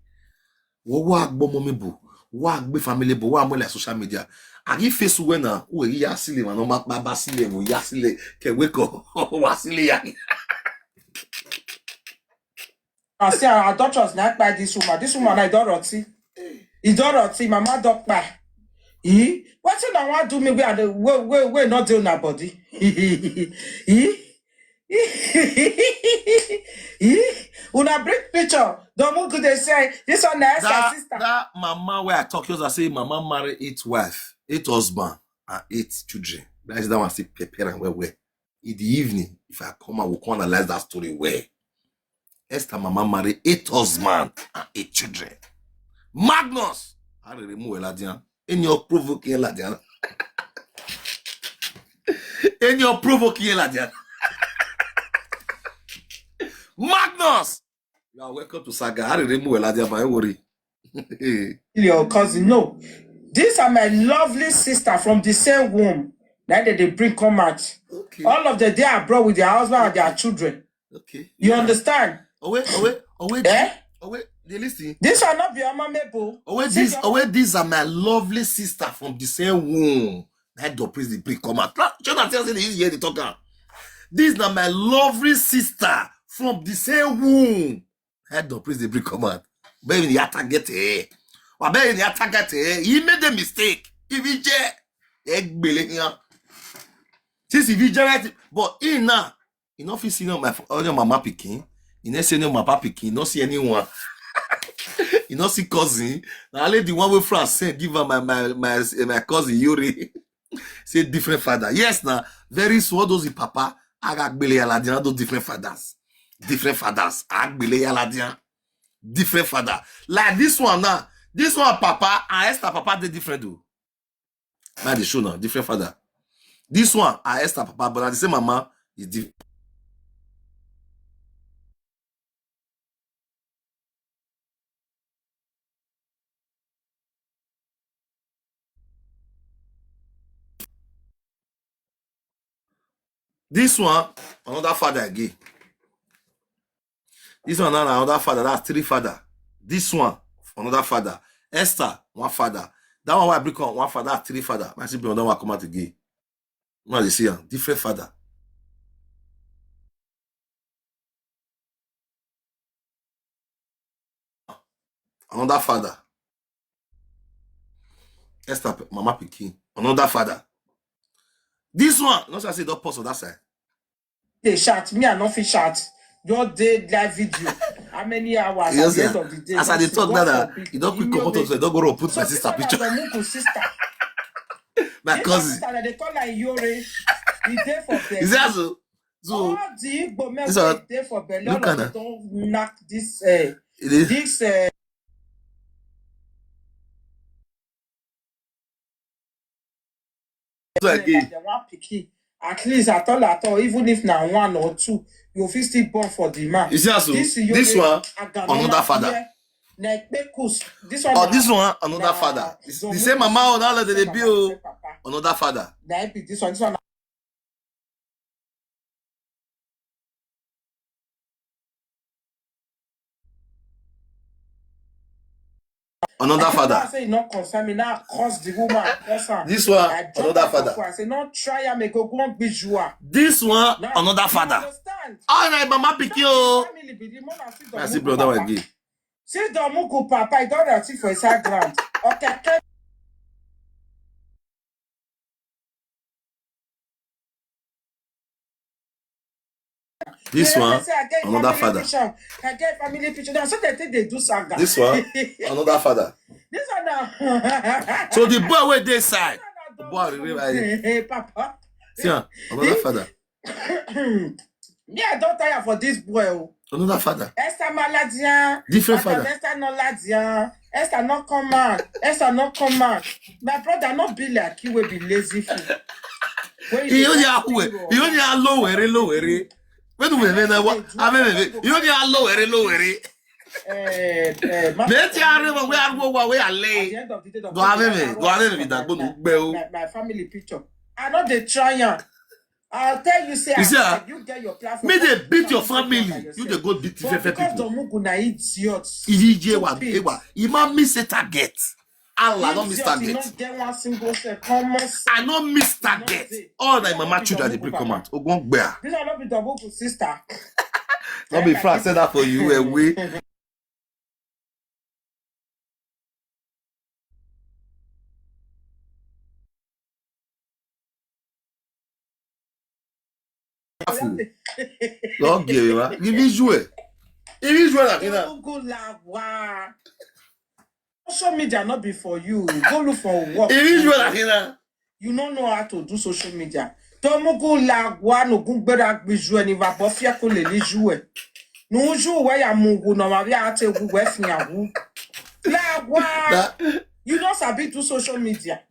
Wọ́n wá gbọ́ ọmọ mi bò, wá gbé family bò, wá mọ́lẹ̀ social media. Àrí Facebook wẹ̀ náà, ó yí yá sílẹ̀, màá náà máa pa bá sílẹ̀, wò yá sílẹ̀, kẹ̀wé kọ̀, wá sílẹ̀ yá. I say, our doctors na kpai this woman. This woman na idoroti. Idoroti, mama don kpai. Eh? Wetin I wan do me wey I dey wey wey wey no dey una body? Eh? Eh? Una bring picture. Domugu dey say this one na Esther That, sister. That mama where I talk, you say mama marry eight wife, eight husband, and eight children. That is that one still prepare and well well. In the evening, if I come, I will come analyze that story well. Esther mama marry eight husband and eight children. Magnus, I remove Eladian. In your provoking Eladian. In your provoking Eladian. Magnus, you are welcome to Saga. I remove Eladian, but don't worry. Your cousin, no. These are my lovely sister from the same womb. That they, they bring come out. Okay. All of them, they are abroad with their husband and their children. Okay. You Yeah. Understand? Oh wait, oh wait, oh wait, Eh? Oh wait, they listen. This one not be Oma Mebo. Oh wait, See this, your- oh wait, these are my lovely sister from the same womb. That the priest the bring come out. Jonathan said they use here the talker. These are my lovely sister from the same womb. Head the priest the bring come out. Baby, the attack get here. Well, baby, the attack get here. He made a mistake. If he je, egbele here. Since if he je right, but he now, he not fit see no my only mama pikin. He not see no my papa pikin. He not see anyone. He not see cousin. Now only the one way France send give her my my my my cousin Yuri. Say different father. Yes, now very soon all those in papa. Agagbele Aladian, those different fathers. Different fathers. Agbele Aladian. Different father. Like this one now. This one, papa and Esther papa, they different though. Now the show now, different father. This one, I Esther papa, but at the same mama is different. This one, another father again. This one now na another father. That's three father. This one, another father. Esther, one father. That one wey I bring come, one father. That's three father. My sister, another one come out again. Now you see am, different father. Another father. Esther, mama pikin, another father. This one, not say I say don pause on that side. They shout, me I no fit shout. Just dey live video. How many hours? You at the see, end of the day, as I dey nothing. Talk God now, forbid. You don quick comot outside, don go run put my sister picture. Mugu sister. My cousin. Sister, they call her Iyore. He dey for bed. Is that so? So, all the Igbo men wey dey for belle, all of them don knock this, uh, this, uh, so again, they want pikin. At least at all, at all, even if na one or two, you fit still born for the man. You see, so this one, another father. This one, oh, this one, another father. It's the same mama, oh, that lady dey be, oh, another father. This one, this one. Another father. I say, "No concern me." Now I curse the woman, curse her. This one, another father. I say, "No try am, e go go on visual." This one, another father. Understand? All right, mama pikin, oh. Family be the mother, see, I see brother again. See the mugu papa, he don write it for inside ground. Okay, okay. This one, another father. I get family picture. Now, so they think they do saga. This one, another father. This one now. So the boy wey dey side, the boy really like, hey, papa. See, another father. Me, I don tire for this boy, oh. Another father. Esther Maladian. Different father. Esther no Ladian. Esther no come out. Esther no come out. My brother, no be like you wey be lazy fool. You only are who? You only are low were, low were. When we nene wa, I mean, you only are low were, low were. Eh, eh, ma- Meti are mo we are wo wa we are lay. At the end of the day, go have me, go have me that go no gbe o. My, my family picture. I no dey try am. I'll tell you, say, you see, ah, you get your platform. Me dey beat your family. You dey go beat different people. But because Domugu na idiot. Ije wa, ewa. Ima miss a target. Allah, I no miss target. I no miss target. All my mama children dey bring come out. Ogun gbea. This one no be Domugu sister. No be France said that for you. Eh, we. Lọ́ọ̀gì ẹ̀rọ wa. Ibi iṣu ẹ̀. Ibi iṣu ẹ̀ làkínà. Social media not be for you. Go look for work. Ibi iṣu ẹ̀ làkínà. You no know how to do social media. Tomugu la wa no gun gbera gbiju eni va bo fia ko le ni ju e. Nu ju we ya mu gu no ma bi a te gu we fi ya gu. La wa. You no sabi do social media.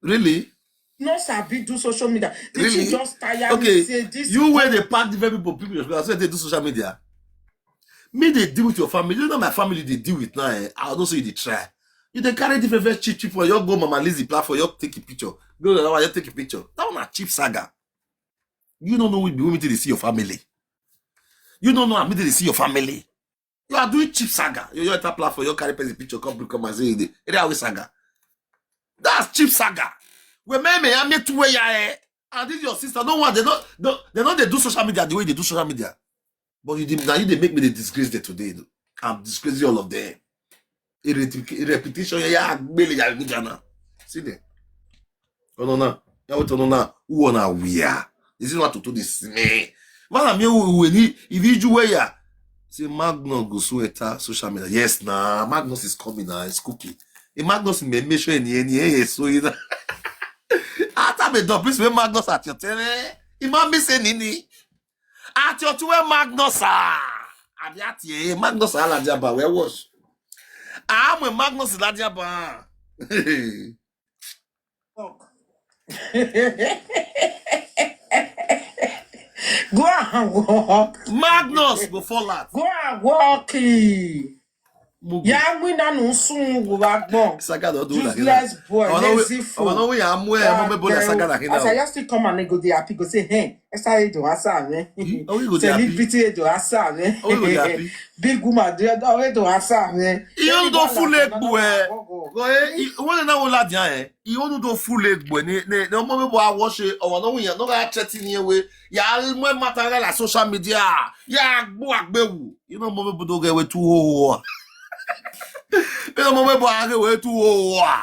Really? No sabi do social media. Did you just tire me say this? You where they pack different people, people, I say they do social media. Me, they deal with your family. You know my family they deal with now. Eh? I don't say you dey try. You dey carry different, very cheap people. You go Mama Lizzie platform. You take a picture. Go to that one. You take a picture. That one a cheap saga. You don't know we be women till they see your family. You don't know how they see your family. You are doing cheap saga. You your entire platform. You carry person picture. Come bring come and say the area with saga. That's cheap saga. We may may I meet where you are. And this your sister. No one. They don't. They don't. They do social media the way they do social media. But you did now. You they make me the disgrace there today. Though. I'm disgracing all of them. A repu- a reputation. Yeah, yeah, gbele, yeah, good now. See there. Oh no, no. Yeah, what no, no. Who wanna wear? This is what to do this me. Man, I'm here. Who will he? If you do wear, say Magnus go so enter social media. Yes, nah. Magnus is coming now. It's cooking. A Magnus may make sure any any any so you know. After me, don't please, when Magnus at your tele. He might be saying any. At your two Magnus ah. Abi at ye Magnus ala diaba we wash. Ah, mwe Magnus la diaba. Fuck. Go and walk. Magnus go fall out. Go and walk. Eh. Mugu. Ya mwina nusun wuwa gbon. Saga don do like that. Useless boy, lazy fool. Ọmọ náà wí yà á mú ẹ, ọmọ mẹ́bọ̀ dà Saga nà kí náà. As I just still come and go dey happy, go say, "Hey, ẹ sáré dùn wá sáà mẹ́." Ọwọ́ ìgò dey happy. Celebrity dùn wá sáà mẹ́. Ọwọ́ ìgò dey happy. Big woman, dùn wá sáà mẹ́. Ìyónú tó fún lè gbò ẹ. Wọ́n ní náà wọ́n láti hàn ẹ́. Ìyónú tó fún lè gbò ẹ. Ní ọmọ mẹ́bọ̀ àwọ̀ ṣe ọ̀wọ̀ náà wíyàn náà ká tẹ́tí ní ewé. Yà á mú ẹ máa tara la social media. Yà á gbó àgbéwò. Ìyónú ọmọ mẹ́bọ̀ tó gẹ̀ wé tú hóhó wa. Ìyónú ọmọ mẹ́bọ̀ àgẹ̀ wé tú hóhó wa.